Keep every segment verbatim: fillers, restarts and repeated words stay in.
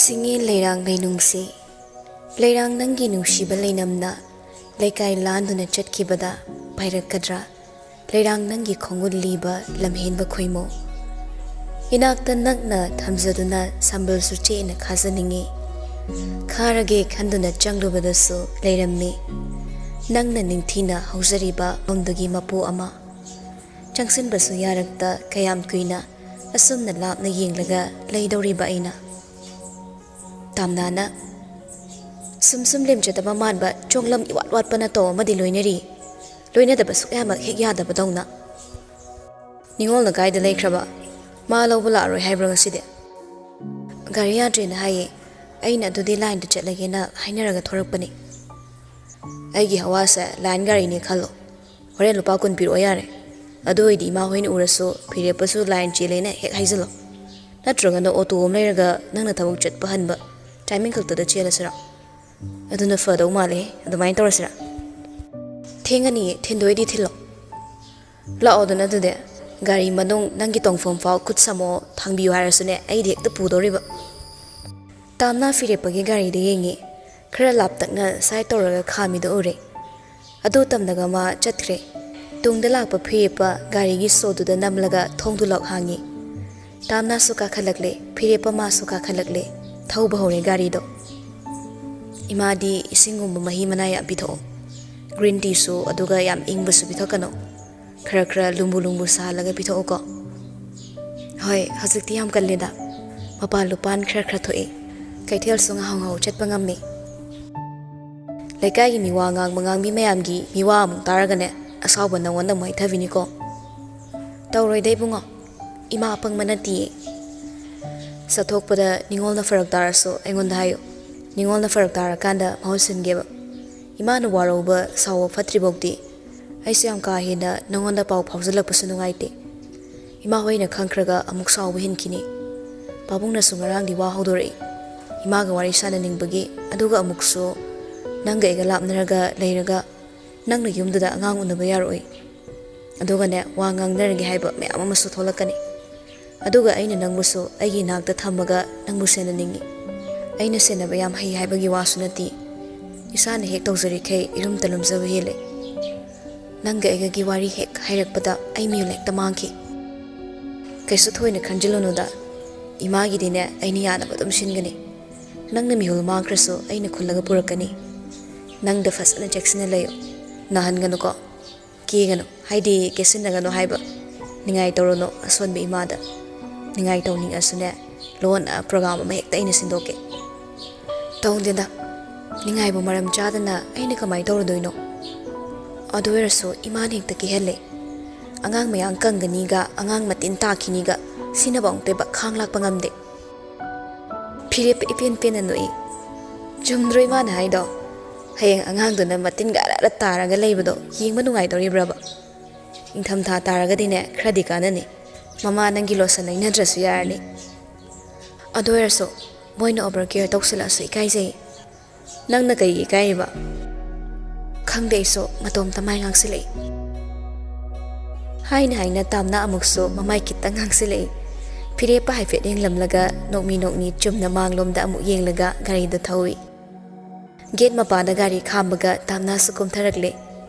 ꯆꯤꯡꯉꯦ ꯂꯩꯔꯥꯡ ꯂꯩꯅꯨꯡꯁꯤ, ꯂꯩꯔꯥꯡ ꯅꯪꯒꯤ ꯅꯨꯡꯁꯤꯕ ꯂꯩꯅꯝꯅ ꯂꯩꯀꯥꯏ ꯂꯥꯟꯗꯨꯅ ꯆꯠꯈꯤꯕꯗ ꯄꯥꯏꯔꯛꯀꯗ꯭ꯔꯥ? ꯂꯩꯔꯥꯡ ꯅꯪꯒꯤ ꯈꯣꯡꯒꯨꯜ ꯂꯤꯕ ꯂꯝꯍꯦꯟꯕ ꯈꯣꯏꯃꯨ꯫ ꯏꯅꯥꯛꯇ ꯅꯛꯅ ꯊꯝꯖꯗꯨꯅ ꯁꯝꯕꯜꯁꯨ ꯆꯦꯠꯅ ꯈꯥꯖꯅꯤꯡꯉꯤ꯫ ꯈꯥꯔꯒꯦ ꯈꯟꯗꯨꯅ ꯆꯪꯂꯨꯕꯗꯁꯨ ꯂꯩꯔꯝꯃꯤ꯫ ꯅꯪꯅ ꯅꯤꯡꯊꯤꯅ ꯍꯧꯖꯔꯤꯕ ꯃꯐꯝꯗꯨꯒꯤ ꯃꯄꯨ ꯑꯃ꯫ ꯆꯪꯁꯤꯟꯕꯁꯨ ꯌꯥꯔꯛꯇ ꯀꯌꯥꯝ ꯀꯨꯏꯅ ꯑꯁꯨꯝꯅ ꯂꯥꯞꯅ ꯌꯦꯡꯂꯒ ꯂꯩꯗꯧꯔꯤꯕ ꯑꯩꯅ꯫ ꯇꯥꯝꯅꯥꯅ ꯁꯨꯝ ꯁꯨꯝ ꯂꯦꯝꯖꯗꯕ ꯃꯥꯟꯕ ꯆꯣꯡꯂꯝ ꯏꯋꯥꯠ ꯋꯥꯠꯄ ꯅꯇꯧ ꯑꯃꯗꯤ ꯂꯣꯏꯅꯔꯤ꯫ ꯂꯣꯏꯅꯗꯕ ꯁꯨꯛꯌꯥꯃꯛ ꯍꯦꯛ ꯌꯥꯗꯕꯗꯧꯅ꯫ "ꯅꯤꯉꯣꯜꯅ ꯀꯥꯏꯗ ꯂꯩꯈ꯭ꯔꯕ? ꯃꯥ ꯂꯧꯕ ꯂꯥꯛꯑꯔꯣꯏ ꯍꯥꯏꯕ꯭ꯔꯣ ꯉꯁꯤꯗꯤ?" "ꯒꯥꯔꯤ ꯌꯥꯗ꯭ꯔꯦꯅ ꯍꯥꯏꯌꯦ꯫ ꯑꯩꯅ ꯑꯗꯨꯗꯤ ꯂꯥꯏꯟꯗ ꯆꯠꯂꯒꯦꯅ ꯍꯥꯏꯅꯔꯒ ꯊꯣꯔꯛꯄꯅꯤ꯫ ꯑꯩꯒꯤ ꯍꯋꯥꯁꯦ ꯂꯥꯏꯟ ꯒꯥꯔꯤꯅꯦ ꯈꯜꯂꯣ꯫ ꯍꯣꯔꯦꯟ ꯂꯨꯄꯥ ꯀꯨꯟ ꯄꯤꯔꯛꯑꯣ ꯌꯥꯔꯦ꯫ ꯑꯗꯨ ꯑꯣꯏꯗꯤ ꯏꯃꯥ ꯍꯣꯏꯅ ꯎꯔꯁꯨ ꯐꯤꯔꯦꯞꯄꯁꯨ ꯂꯥꯏꯟ ꯆꯦꯜꯂꯦꯅ ꯍꯦꯛ ꯍꯥꯏꯖꯜꯂꯣ꯫ ꯅꯠꯇ꯭ꯔꯒꯅ ꯑꯣꯇꯣ ꯑꯃ ꯂꯩꯔꯒ ꯅꯪꯅ ꯊꯕꯛ ꯆꯠꯄ ꯍꯟꯕ ꯇꯥꯏꯃꯤꯡ ꯈꯛꯇꯗ ꯆꯦꯜꯂꯁꯤꯔꯥ? ꯑꯗꯨꯅ ꯐꯗꯧ ꯃꯥꯜꯂꯦ꯫ ꯑꯗꯨꯃꯥꯏꯅ ꯇꯧꯔꯁꯤꯔꯥ?" "ꯊꯦꯡꯉꯅꯤꯌꯦ, ꯊꯤꯟꯗꯣꯏꯗꯤ ꯊꯤꯜꯂꯣ꯫ ꯂꯥꯛꯑꯣꯗꯅ ꯑꯗꯨꯗꯤ꯫ ꯒꯥꯔꯤ ꯃꯅꯨꯡ ꯅꯪꯒꯤ ꯇꯣꯡꯐꯝ ꯐꯥꯎ ꯈꯨꯠ ꯁꯝꯃꯣ ꯊꯥꯡꯕꯤꯌꯨ ꯍꯥꯏꯔꯁꯨꯅꯦ, ꯑꯩꯗꯤ ꯍꯦꯛꯇ ꯄꯨꯗꯧꯔꯤꯕ꯫" ꯇꯥꯝꯅꯥ ꯐꯤꯔꯦꯞꯄꯒꯤ ꯒꯥꯔꯤꯗ ꯌꯦꯡꯉꯤ꯫ ꯈꯔ ꯂꯥꯞꯇꯛꯅ ꯁꯥꯏꯠ ꯇꯧꯔꯒ ꯈꯥꯝꯃꯤꯗꯣ ꯎꯔꯦ꯫ ꯑꯗꯨ ꯇꯝꯗꯒ ꯃꯥ ꯆꯠꯈ꯭ꯔꯦ꯫ ꯇꯨꯡꯗ ꯂꯥꯛꯄ ꯐꯤꯔꯦꯞꯄ ꯒꯥꯔꯤꯒꯤ ꯁꯣꯗꯨꯗ ꯅꯝꯂꯒ ꯊꯣꯡꯗꯨ ꯂꯣꯛ ꯍꯥꯡꯉꯤ꯫ ꯇꯥꯝꯅꯥꯁꯨ ꯀꯥꯈꯠꯂꯛꯂꯦ, ꯐꯤꯔꯦꯞꯄ ꯃꯥꯁꯨ ꯀꯥꯈꯠꯂꯛꯂꯦ꯫ ꯊꯧꯕ ꯍꯧꯔꯦ ꯒꯥꯔꯤꯗꯣ꯫ "ꯏꯃꯥꯗꯤ ꯏꯁꯤꯡꯒꯨꯝꯕ ꯃꯍꯤ ꯃꯅꯥꯏ ꯌꯥꯝ ꯄꯤꯊꯛꯑꯣ꯫ ꯒ꯭ꯔꯤꯟ ꯇꯤꯁꯨ, ꯑꯗꯨꯒ ꯌꯥꯝ ꯏꯪꯕꯁꯨ ꯄꯤꯊꯛꯀꯅꯨ꯫ ꯈꯔ ꯈꯔ ꯂꯨꯝꯕꯨ ꯂꯨꯝꯕꯨ ꯁꯥꯍꯜꯂꯒ ꯄꯤꯊꯛꯎꯀꯣ꯫" "ꯍꯣꯏ, ꯍꯧꯖꯤꯛꯇꯤ ꯌꯥꯝ ꯀꯜꯂꯦꯗ꯫ ꯃꯄꯥꯟ ꯂꯨꯄꯥꯟ ꯈꯔ ꯈꯔ ꯊꯣꯛꯏ꯫ ꯀꯩꯊꯦꯜꯁꯨ ꯉꯥꯍꯧ ꯉꯥꯍꯧ ꯆꯠꯄ ꯉꯝꯃꯤ꯫" ꯂꯩꯀꯥꯏꯒꯤ ꯃꯤꯋꯥ ꯉꯥꯡꯕ ꯉꯥꯡꯕꯤ ꯃꯌꯥꯝꯒꯤ ꯃꯤꯋꯥ ꯑꯃꯨꯛ ꯇꯥꯔꯒꯅꯦ, ꯑꯁꯥꯎꯕ ꯅꯪꯉꯣꯟꯗ ꯑꯃꯨꯛ ꯍꯥꯏꯊꯕꯤꯅꯤꯀꯣ꯫ "ꯇꯧꯔꯣꯏꯗ ꯏꯕꯨꯡꯉꯣ, ꯏꯃꯥ ꯑꯄꯪꯕ ꯅꯠꯇꯤꯌꯦ꯫ ꯆꯠꯊꯣꯛꯄꯗ ꯅꯤꯉꯣꯜꯅ ꯐꯔꯛ ꯇꯥꯔꯁꯨ ꯑꯩꯉꯣꯟꯗ ꯍꯥꯏꯌꯨ꯫ ꯅꯤꯉꯣꯜꯅ ꯐꯔꯛ ꯇꯥꯔꯀꯥꯟꯗ ꯃꯍꯨꯠ ꯁꯤꯟꯒꯦꯕ꯫ ꯏꯃꯥꯅ ꯋꯥꯔꯧꯕ ꯁꯥꯎꯕ ꯐꯠꯇ꯭ꯔꯤꯐꯥꯎꯗꯤ ꯑꯩꯁꯨ ꯌꯥꯝ ꯀꯥ ꯍꯦꯟꯅ ꯅꯉꯣꯟꯗ ꯄꯥꯎ ꯐꯥꯎꯖꯜꯂꯛꯄꯁꯨ ꯅꯨꯡꯉꯥꯏꯇꯦ꯫" "ꯏꯃꯥ ꯍꯣꯏꯅ ꯈꯪꯈ꯭ꯔꯒ ꯑꯃꯨꯛ ꯁꯥꯎꯕ ꯍꯦꯟꯈꯤꯅꯤ꯫ ꯄꯥꯕꯨꯡꯅꯁꯨ ꯉꯔꯥꯡꯗꯤ ꯋꯥ ꯍꯧꯗꯣꯔꯛꯏ꯫ ꯏꯃꯥꯒ ꯋꯥꯔꯤ ꯁꯥꯟꯅꯅꯤꯡꯕꯒꯤ, ꯑꯗꯨꯒ ꯑꯃꯨꯛꯁꯨ ꯅꯪꯒ ꯑꯩꯒ ꯂꯥꯞꯅꯔꯒ ꯂꯩꯔꯒ ꯅꯪꯅ ꯌꯨꯝꯗꯨꯗ ꯑꯉꯥꯡ ꯎꯅꯕ ꯌꯥꯔꯛꯑꯣꯏ꯫ ꯑꯗꯨꯒꯅꯦ, ꯋꯥ ꯉꯥꯡꯅꯔꯒꯦ ꯍꯥꯏꯕ ꯃꯌꯥꯝ ꯑꯃꯁꯨ ꯊꯣꯛꯂꯛꯀꯅꯤ꯫ ꯑꯗꯨꯒ ꯑꯩꯅ ꯅꯪꯕꯨꯁꯨ ꯑꯩꯒꯤ ꯏꯅꯥꯛꯇ ꯊꯝꯃꯒ ꯅꯪꯕꯨ ꯁꯦꯟꯅꯅꯤꯡꯉꯤ꯫" ꯑꯩꯅ ꯁꯦꯟꯅꯕ ꯌꯥꯝ ꯍꯩ ꯍꯥꯏꯕꯒꯤ ꯋꯥꯁꯨ ꯅꯠꯇꯦ꯫ ꯏꯁꯥꯅ ꯍꯦꯛ ꯇꯧꯖꯔꯤꯈꯩ ꯏꯔꯨꯝꯇ ꯂꯨꯝꯖꯕ ꯍꯦꯜꯂꯦ꯫ ꯅꯪꯒ ꯑꯩꯒꯒꯤ ꯋꯥꯔꯤ ꯍꯦꯛ ꯍꯥꯏꯔꯛꯄꯗ ꯑꯩ ꯃꯤꯍꯨꯜ ꯍꯦꯛꯇ ꯃꯥꯡꯈꯤ꯫ ꯀꯩꯁꯨ ꯊꯣꯏꯅ ꯈꯟꯖꯤꯜꯂꯨꯅꯨꯗ꯫ ꯏꯃꯥꯒꯤꯗꯤꯅꯦ, ꯑꯩꯅ ꯌꯥꯅꯕ ꯑꯗꯨꯝ ꯁꯤꯟꯒꯅꯤ꯫ ꯅꯪꯅ ꯃꯤꯍꯨꯜ ꯃꯥꯡꯈ꯭ꯔꯁꯨ ꯑꯩꯅ ꯈꯨꯜꯂꯒ ꯄꯨꯔꯛꯀꯅꯤ꯫ ꯅꯪꯗ ꯐꯖꯅ ꯆꯦꯛꯁꯤꯟꯅ ꯂꯩꯌꯨ꯫ ꯅꯥꯍꯟꯒꯅꯨꯀꯣ꯫ ꯀꯦꯒꯅꯨ, ꯍꯥꯏꯗꯤ ꯀꯦꯁꯤꯟꯅꯒꯅꯨ ꯍꯥꯏꯕ꯫ ꯅꯤꯡꯉꯥꯏ ꯇꯧꯔꯨꯅꯨ ꯑꯁꯣꯟꯕ ꯏꯃꯥꯗ꯫ ꯅꯤꯡꯉꯥꯏ ꯇꯧꯅꯤꯡꯉꯁꯨꯅꯦ, ꯂꯣꯟꯅ ꯄ꯭ꯔꯣꯒ꯭ꯔꯥꯝ ꯑꯃ ꯍꯦꯛꯇ ꯑꯩꯅ ꯁꯤꯟꯗꯣꯛꯀꯦ꯫ ꯇꯧꯗꯦꯗ, ꯅꯤꯡꯉꯥꯏꯕꯨ ꯃꯔꯝ ꯆꯥꯗꯅ ꯑꯩꯅ ꯀꯃꯥꯏꯅ ꯇꯧꯔꯨꯗꯣꯏꯅꯣ? ꯑꯗꯨ ꯑꯣꯏꯔꯁꯨ ꯏꯃꯥꯅ ꯍꯦꯛꯇ ꯀꯦꯍꯜꯂꯦ꯫ ꯑꯉꯥꯡ ꯃꯌꯥꯝ ꯀꯪꯒꯅꯤꯒ ꯑꯉꯥꯡ ꯃꯇꯤꯟ ꯇꯥꯈꯤꯅꯤꯒ ꯁꯤꯅꯕ ꯑꯃꯨꯛꯇꯣꯏꯕ ꯈꯥꯡ ꯂꯥꯛꯄ ꯉꯝꯗꯦ꯫ ꯐꯤꯔꯦꯞ ꯏꯄꯦꯟ ꯄꯦꯟꯅ ꯅꯣꯛꯏ꯫ ꯆꯨꯝꯗ꯭ꯔꯣ ꯏꯃꯥꯅ ꯍꯥꯏꯗꯣ? ꯍꯌꯦꯡ ꯑꯉꯥꯡꯗꯨꯅ ꯃꯇꯤꯟꯒ ꯑꯔ ꯑꯔ ꯇꯥꯔꯒ ꯂꯩꯕꯗꯣ ꯌꯦꯡꯕ ꯅꯨꯡꯉꯥꯏꯗꯧꯔꯤꯕ꯭ꯔꯕ? ꯏꯪꯊꯝꯊꯥ ꯇꯥꯔꯒꯗꯤꯅꯦ, ꯈꯔꯗꯤ ꯀꯥꯟꯅꯅꯤ꯫ ꯃꯃꯥ ꯅꯪꯒꯤ ꯂꯣꯁꯟ ꯂꯩꯅꯗ꯭ꯔꯁꯨ ꯌꯥꯔꯅꯤ꯫ ꯑꯗꯨ ꯑꯣꯏꯔꯁꯨ ꯃꯣꯏꯅ ꯑꯣꯚꯔ ꯀꯦꯌꯔ ꯇꯧꯁꯤꯜꯂꯛꯑꯁꯨ ꯏꯀꯥꯏꯖꯩ꯫ ꯅꯪꯅ ꯀꯩꯒꯤ ꯏꯀꯥꯏꯔꯤꯕ? ꯈꯪꯗꯦ, ꯑꯩꯁꯨ ꯃꯇꯣꯝꯇ ꯃꯥꯏ ꯉꯥꯡꯁꯤꯜꯂꯛꯏ꯫ ꯍꯥꯏꯅ ꯍꯥꯏꯅ ꯇꯥꯝꯅ ꯑꯃꯨꯛꯁꯨ ꯃꯃꯥꯏ ꯈꯤꯇꯪ ꯉꯥꯡꯁꯤꯜꯂꯛꯏ꯫ ꯐꯤꯔꯦꯞꯄ ꯍꯥꯏꯐꯦꯠ ꯌꯦꯡꯂꯝꯂꯒ ꯅꯣꯛꯃꯤ ꯅꯣꯛꯃꯤ ꯆꯨꯝꯅ ꯃꯥꯡꯂꯣꯝꯗ ꯑꯃꯨꯛ ꯌꯦꯡꯂꯒ ꯒꯥꯔꯤꯗ ꯊꯧꯏ꯫ ꯒꯦꯠ ꯃꯄꯥꯗ ꯒꯥꯔꯤ ꯈꯥꯝꯕꯒ ꯇꯥꯝꯅꯥꯁꯨ ꯀꯨꯝꯊꯔꯛꯂꯦ꯫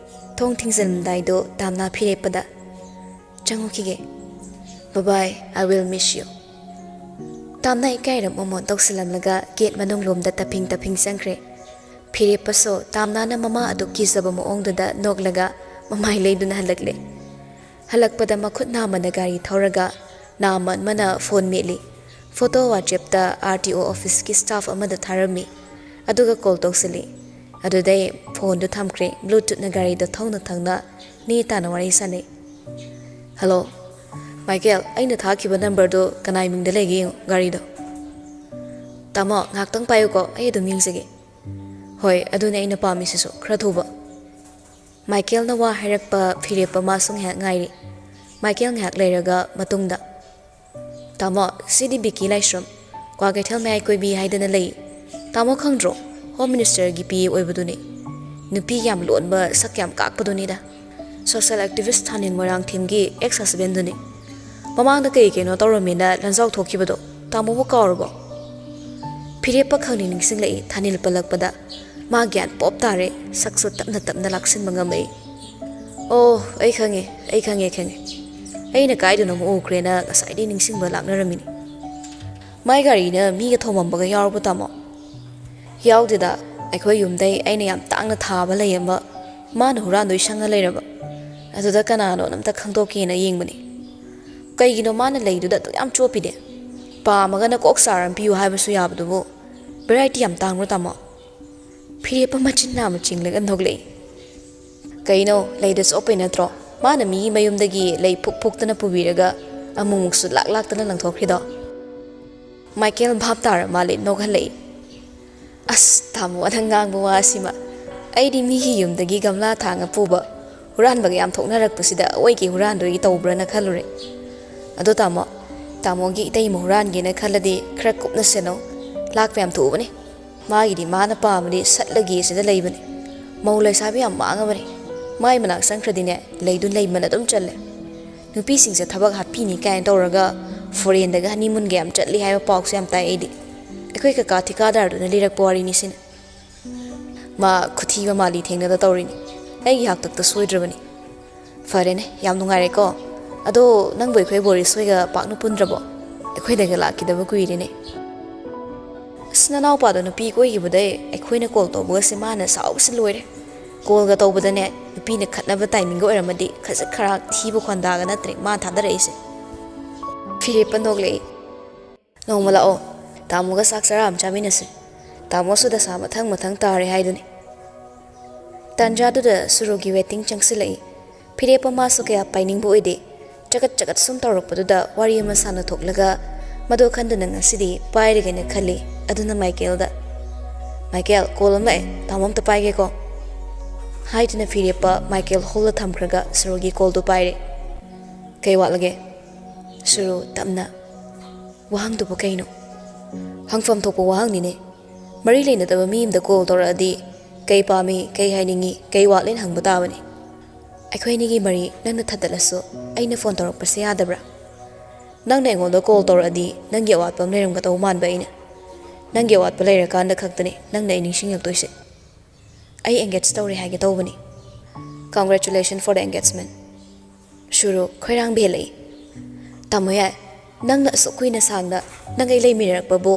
ꯊꯣꯡ ꯊꯤꯡꯖꯤꯜꯂꯝꯗꯥꯏꯗꯣ ꯇꯥꯝꯅꯥ ꯐꯤꯔꯦꯞꯄꯗ, "ꯆꯪꯉꯨꯈꯤꯒꯦ꯫ Bye bye, I will miss you." ꯇꯥꯝꯅꯥ ꯏꯀꯥꯏꯔꯞ ꯃꯣꯃꯣꯟ ꯇꯧꯁꯤꯜꯂꯝꯂꯒ ꯒꯦꯠ ꯃꯅꯨꯡ ꯂꯣꯝꯗ ꯇꯞꯐꯤꯡ ꯇꯞꯐꯤꯡ ꯆꯪꯈ꯭ꯔꯦ꯫ ꯐꯤꯔꯦꯞꯄꯁꯨ ꯇꯥꯝꯅꯥꯅ ꯃꯃꯥ ꯑꯗꯨ ꯀꯤꯖꯕ ꯃꯑꯣꯡꯗꯨꯗ ꯅꯣꯛꯂꯒ ꯃꯃꯥꯏ ꯂꯩꯗꯨꯅ ꯍꯜꯂꯛꯂꯦ꯫ ꯍꯜꯂꯛꯄꯗ ꯃꯈꯨꯠ ꯅꯥꯝꯃꯅ ꯒꯥꯔꯤ ꯊꯧꯔꯒ ꯅꯥꯝꯃ ꯑꯃꯅ ꯐꯣꯟ ꯃꯦꯠꯂꯤ꯫ ꯐꯣꯇꯣ WhatsApp-ꯇ RTO office-ꯀꯤ staff ꯑꯃꯗ ꯊꯥꯔꯝꯃꯤ꯫ ꯑꯗꯨꯒ ꯀꯣꯜ ꯇꯧꯁꯤꯜꯂꯤ꯫ ꯑꯗꯨꯗꯩ ꯐꯣꯟꯗꯨ ꯊꯝꯈ꯭ꯔꯦ꯫ Bluetooth-ꯅ ꯒꯥꯔꯤꯗ ꯊꯧꯅ ꯊꯧꯅ ꯅꯦ ꯇꯥꯅ ꯋꯥꯔꯤ ꯁꯥꯟꯅꯩ꯫ "ꯍꯜꯂꯣ, ꯃꯥꯏꯀꯦꯜ, ꯑꯩꯅ ꯊꯥꯈꯤꯕ ꯅꯝꯕꯔꯗꯨ ꯀꯅꯥꯏ ꯃꯤꯡꯗ ꯂꯩꯒꯦ ꯌꯦꯡꯉꯨ ꯒꯥꯔꯤꯗꯣ꯫" "ꯇꯥꯃꯣ, ꯉꯥꯏꯍꯥꯛꯇꯪ ꯄꯥꯏꯌꯨꯀꯣ, ꯑꯩ ꯑꯗꯨꯝ ꯌꯦꯡꯖꯒꯦ꯫" "ꯍꯣꯏ, ꯑꯗꯨꯅꯦ ꯑꯩꯅ ꯄꯥꯝꯃꯤꯁꯤꯁꯨ, ꯈꯔ ꯊꯨꯕ꯫" ꯃꯥꯏꯀꯦꯜꯅ ꯋꯥ ꯍꯥꯏꯔꯛꯄ ꯐꯤꯔꯦꯞꯄ ꯃꯥꯁꯨ ꯉꯥꯏꯍꯥꯛ ꯉꯥꯏꯔꯤ꯫ ꯃꯥꯏꯀꯦꯜ ꯉꯥꯏꯍꯥꯛ ꯂꯩꯔꯒ ꯃꯇꯨꯡꯗ, "ꯇꯥꯃꯣ, ꯁꯤꯗꯤ ꯕꯤꯀꯤ ꯂꯥꯏꯁ꯭ꯔꯝ, ꯀ꯭ꯋꯥꯀꯩꯊꯦꯜ ꯃꯌꯥꯏ ꯀꯣꯏꯕꯤ ꯍꯥꯏꯗꯅ ꯂꯩ꯫ ꯇꯥꯃꯣ ꯈꯪꯗ꯭ꯔꯣ? Home Minister-ꯒꯤ ꯄꯤ ꯑꯦ ꯑꯣꯏꯕꯗꯨꯅꯤ꯫ ꯅꯨꯄꯤ ꯌꯥꯝ ꯂꯣꯟꯕ, ꯁꯛ ꯌꯥꯝ ꯀꯥꯛꯄꯗꯨꯅꯤꯗ꯫ Social activist ꯊꯥꯅꯤꯜ ꯃꯣꯏꯔꯥꯡꯊꯦꯝꯒꯤ ex husband-ꯗꯨꯅꯤ꯫ ꯃꯃꯥꯡꯗ ꯀꯩ ꯀꯩꯅꯣ ꯇꯧꯔꯝꯃꯦꯅ ꯂꯟꯖꯥꯎ ꯊꯣꯛꯈꯤꯕꯗꯣ, ꯇꯥꯃꯣꯕꯨ ꯀꯥꯎꯔꯕꯣ?" ꯐꯤꯔꯦꯞꯄ ꯈꯪꯅꯤꯡ ꯅꯤꯡꯁꯤꯡꯂꯛꯏ꯫ ꯊꯥꯅꯤꯜ ꯄꯜꯂꯛꯄꯗ ꯃꯥ ꯒ꯭ꯌꯥꯟ ꯄꯣꯞ ꯇꯥꯔꯦ꯫ ꯁꯛꯁꯨ ꯇꯞꯅ ꯇꯞꯅ ꯂꯥꯛꯁꯤꯟꯕ ꯉꯝꯃꯛꯏ꯫ "ꯑꯣ, ꯑꯩ ꯈꯪꯉꯦ, ꯑꯩ ꯈꯪꯉꯦ, ꯈꯪꯉꯦ꯫ ꯑꯩꯅ ꯀꯥꯏꯗꯅꯣꯝ ꯎꯈ꯭ꯔꯦꯅ ꯉꯁꯥꯏꯗꯩ ꯅꯤꯡꯁꯤꯡꯕ ꯂꯥꯛꯅꯔꯝꯃꯤꯅꯤ꯫ ꯃꯥꯏ ꯒꯥꯔꯤꯅ ꯃꯤꯒ ꯊꯣꯝꯃꯝꯕꯒ ꯌꯥꯎꯔꯕꯣ, ꯇꯥꯃꯣ?" "ꯌꯥꯎꯗꯦꯗ, ꯑꯩꯈꯣꯏ ꯌꯨꯝꯗꯩ ꯑꯩꯅ ꯌꯥꯝ ꯇꯥꯡꯅ ꯊꯥꯕ ꯂꯩ ꯑꯃ ꯃꯥꯅ ꯍꯨꯔꯥꯟꯗꯣꯏ ꯁꯪꯉ ꯂꯩꯔꯕ꯫ ꯑꯗꯨꯗ ꯀꯅꯥꯅꯣꯅ ꯑꯝꯇ ꯈꯪꯗꯣꯛꯀꯦꯅ ꯌꯦꯡꯕꯅꯤ꯫ ꯀꯩꯒꯤꯅꯣ ꯃꯥꯅ ꯂꯩꯗꯨꯗ ꯑꯗꯨꯛ ꯌꯥꯝ ꯆꯣꯞꯄꯤꯗꯤ? ꯄꯥꯝꯃꯒꯅ ꯀꯣꯛ ꯆꯥꯔ ꯑꯃ ꯄꯤꯌꯨ ꯍꯥꯏꯕꯁꯨ ꯌꯥꯕꯗꯨꯕꯨ꯫ ꯚꯦꯔꯥꯏꯇꯤ ꯌꯥꯝ ꯇꯥꯡꯕ꯭ꯔꯣ, ꯇꯥꯃꯣ?" ꯐꯤꯔꯦꯞꯄ ꯃꯆꯤꯟ ꯅꯥꯝꯃ ꯆꯤꯡꯂꯒ ꯅꯣꯛꯂꯛꯏ꯫ "ꯀꯩꯅꯣ, ꯂꯩꯗ ꯆꯣꯞꯄꯩ ꯅꯠꯇ꯭ꯔꯣ? ꯃꯥꯅ ꯃꯤꯒꯤ ꯃꯌꯨꯝꯗꯒꯤ ꯂꯩ ꯐꯨꯛ ꯐꯨꯛꯇꯅ ꯄꯨꯕꯤꯔꯒ ꯑꯃꯨꯛꯃꯨꯛꯁꯨ ꯂꯥꯛ ꯂꯥꯛꯇꯅ ꯂꯪꯊꯣꯛꯈ꯭ꯔꯤꯗꯣ?" ꯃꯥꯏꯀꯦꯜ ꯚꯥꯞ ꯇꯥꯔ ꯃꯥꯜꯂꯦ, ꯅꯣꯛꯍꯜꯂꯛꯏ꯫ "ꯑꯁ, ꯇꯥꯃꯣꯅ ꯉꯥꯡꯕ ꯋꯥꯁꯤꯃ! ꯑꯩꯗꯤ ꯃꯤꯒꯤ ꯌꯨꯝꯗꯒꯤ ꯒꯝꯂꯥ ꯊꯥꯡꯉ ꯄꯨꯕ ꯍꯨꯔꯥꯟꯕꯒ ꯌꯥꯝ ꯊꯣꯛꯅꯔꯛꯄꯁꯤꯗ ꯑꯋꯣꯏꯒꯤ ꯍꯨꯔꯥꯟꯗꯣꯏꯒꯤ ꯇꯧꯕ꯭ꯔꯅ ꯈꯜꯂꯨꯔꯦ꯫ ꯑꯗꯣ ꯇꯥꯃꯣ, ꯇꯥꯃꯣꯒꯤ ꯏꯇꯩꯃ ꯍꯨꯔꯥꯟꯒꯦꯅ ꯈꯜꯂꯗꯤ ꯈꯔ ꯀꯨꯞꯅ ꯁꯦꯟꯅꯧ꯫ ꯂꯥꯛꯄ ꯌꯥꯝ ꯊꯨꯕꯅꯦ꯫ ꯃꯥꯒꯤꯗꯤ ꯃꯥꯅ ꯄꯥꯝꯃꯗꯤ ꯁꯠꯂꯒꯦ ꯁꯤꯗ ꯂꯩꯕꯅꯦ꯫ ꯃꯧ ꯂꯩꯁꯥꯕꯤ ꯌꯥꯝ ꯃꯥꯡꯉꯕꯅꯦ꯫ ꯃꯥꯏ ꯃꯅꯥꯛ ꯆꯪꯈ꯭ꯔꯗꯤꯅꯦ, ꯂꯩꯗꯨ ꯂꯩꯃꯟ ꯑꯗꯨꯝ ꯆꯜꯂꯦ꯫ ꯅꯨꯄꯤꯁꯤꯡꯁꯦ ꯊꯕꯛ ꯍꯥꯞꯄꯤꯅꯤ ꯀꯥꯏꯅ ꯇꯧꯔꯒ ꯐꯣꯔꯦꯟꯗꯒ ꯍꯅꯤꯃꯨꯟꯒ ꯌꯥꯝ ꯆꯠꯂꯤ ꯍꯥꯏꯕ ꯄꯥꯎꯁꯦ ꯌꯥꯝ ꯇꯥꯏ ꯑꯩꯗꯤ꯫ ꯑꯩꯈꯣꯏ ꯀꯀꯥ ꯊꯤꯀꯥꯗꯥꯔꯗꯨꯅ ꯂꯤꯔꯛꯄ ꯋꯥꯔꯤꯅꯤ ꯁꯤꯅ꯫ ꯃꯥ ꯈꯨꯊꯤꯕ ꯃꯥꯜꯂꯤ ꯊꯦꯡꯅꯗ ꯇꯧꯔꯤꯅꯤ꯫ ꯑꯩꯒꯤ ꯍꯥꯛꯇꯛꯇ ꯁꯣꯏꯗ꯭ꯔꯕꯅꯤ꯫ ꯐꯔꯦꯅꯦ, ꯌꯥꯝ ꯅꯨꯡꯉꯥꯏꯔꯦꯀꯣ꯫ ꯑꯗꯣ ꯅꯪꯕꯨ ꯑꯩꯈꯣꯏ ꯕꯣꯔꯤꯁ ꯍꯣꯏꯒ ꯄꯥꯛꯅ ꯄꯨꯟꯗ꯭ꯔꯕꯣ? ꯑꯩꯈꯣꯏꯗꯒ ꯂꯥꯛꯈꯤꯗꯕ ꯀꯨꯏꯔꯦꯅꯦ꯫ ꯑꯁ, ꯅꯅꯥꯎꯄꯥꯗꯣ ꯅꯨꯄꯤ ꯀꯣꯏꯈꯤꯕꯗꯩ ꯑꯩꯈꯣꯏꯅ ꯀꯣꯜ ꯇꯧꯕꯒꯁꯦ ꯃꯥꯅ ꯁꯥꯎꯕꯁꯦ ꯂꯣꯏꯔꯦ꯫ ꯀꯣꯜꯒ ꯇꯧꯕꯗꯅꯦ, ꯅꯨꯄꯤꯅ ꯈꯠꯅꯕ ꯇꯥꯏꯃꯤꯡꯒ ꯑꯣꯏꯔꯝꯃꯗꯤ ꯈꯖꯤꯛ ꯈꯔꯥꯛ ꯊꯤꯕ ꯈꯣꯟꯗꯥꯒ ꯅꯠꯇ꯭ꯔꯦ ꯃꯥꯅ ꯊꯥꯗꯔꯛꯏꯁꯦ꯫ ꯐꯤꯔꯦꯞꯄ ꯅꯣꯛꯂꯛꯏ꯫ "ꯅꯣꯡꯃ ꯂꯥꯛꯑꯣ, ꯇꯥꯃꯣꯒ ꯆꯥꯛ ꯆꯔꯥ ꯑꯃ ꯆꯥꯃꯤꯟꯅꯁꯦ꯫ ꯇꯥꯃꯣꯁꯨ ꯗꯁꯥ ꯃꯊꯪ ꯃꯊꯪ ꯇꯥꯔꯦ ꯍꯥꯏꯗꯨꯅꯤ꯫" ꯇꯥꯟꯖꯥꯗꯨꯗ ꯁꯨꯔꯨꯒꯤ ꯋꯦꯇꯤꯡ ꯆꯪꯁꯤꯜꯂꯛꯏ꯫ ꯐꯤꯔꯦꯞꯄ ꯃꯥꯁꯨ ꯀꯌꯥ ꯄꯥꯏꯅꯤꯡꯕ ꯑꯣꯏꯗꯦ꯫ ꯆꯒꯠ ꯆꯒꯠ ꯁꯨꯝ ꯇꯧꯔꯛꯄꯗꯨꯗ ꯋꯥꯔꯤ ꯑꯃ ꯁꯥꯟꯅꯊꯣꯛꯂꯒ ꯃꯗꯨ ꯈꯟꯗꯨꯅ ꯉꯁꯤꯗꯤ ꯄꯥꯏꯔꯒꯦꯅ ꯈꯜꯂꯤ꯫ ꯑꯗꯨꯅ ꯃꯥꯏꯀꯦꯜꯗ, "ꯃꯥꯏꯀꯦꯜ, ꯀꯣꯜ ꯑꯃ ꯂꯥꯛꯑꯦ, ꯇꯥꯃꯣ ꯑꯝꯇ ꯄꯥꯏꯒꯦꯀꯣ," ꯍꯥꯏꯗꯨꯅ ꯐꯤꯔꯦꯞꯄ ꯃꯥꯏꯀꯦꯜ ꯍꯣꯜꯗ ꯊꯝꯈ꯭ꯔꯒ ꯁꯨꯔꯨꯒꯤ ꯀꯣꯜꯗꯨ ꯄꯥꯏꯔꯦ꯫ "ꯀꯩ ꯋꯥꯠꯂꯒꯦ?" ꯁꯨꯔꯨ ꯇꯞꯅ, "ꯋꯥꯍꯪꯗꯨꯕꯨ ꯀꯩꯅꯣ?" "ꯍꯪꯐꯝ ꯊꯣꯛꯄ ꯋꯥꯍꯪꯅꯤꯅꯦ꯫ ꯃꯔꯤ ꯂꯩꯅꯗꯕ ꯃꯤ ꯑꯃꯗ ꯀꯣꯜ ꯇꯧꯔꯛꯑꯗꯤ ꯀꯩ ꯄꯥꯝꯃꯤ, ꯀꯩ ꯍꯥꯏꯅꯤꯡꯉꯤ, ꯀꯩ ꯋꯥꯠꯂꯦꯅ ꯍꯪꯕ ꯇꯥꯕꯅꯤ꯫ ꯑꯩꯈꯣꯏ ꯑꯅꯤꯒꯤ ꯃꯔꯤ ꯅꯪꯅ ꯊꯗꯠꯂꯁꯨ ꯑꯩꯅ ꯐꯣꯟ ꯇꯧꯔꯛꯄꯁꯦ ꯌꯥꯗꯕ꯭ꯔꯥ? ꯅꯪꯅ ꯑꯩꯉꯣꯟꯗ ꯀꯣꯜ ꯇꯧꯔꯛꯑꯗꯤ ꯅꯪꯒꯤ ꯑꯋꯥꯠꯄ ꯑꯃ ꯂꯩꯔꯝꯒꯗꯧꯕ ꯃꯥꯟꯕ ꯑꯩꯅ꯫ ꯅꯪꯒꯤ ꯑꯋꯥꯠꯄ ꯂꯩꯔꯀꯥꯟꯗ ꯈꯛꯇꯅꯤ ꯅꯪꯅ ꯑꯩ ꯅꯤꯡꯁꯤꯡꯂꯛꯇꯣꯏꯁꯦ꯫ ꯑꯩ engage ꯇꯧꯔꯦ ꯍꯥꯏꯒꯦ ꯇꯧꯕꯅꯤ꯫ Congratulations for the engagement꯫ ꯁꯨꯔꯨ ꯈꯣꯏꯔꯥꯡꯕ ꯍꯦꯜꯂꯛꯏ꯫ "ꯇꯥꯃꯣ ꯌꯥꯏ, ꯅꯪꯅ ꯑꯁꯨꯛ ꯀꯨꯏꯅ ꯁꯥꯡꯅ ꯅꯪ ꯑꯩ ꯂꯩꯃꯤꯟꯅꯔꯛꯄꯕꯨ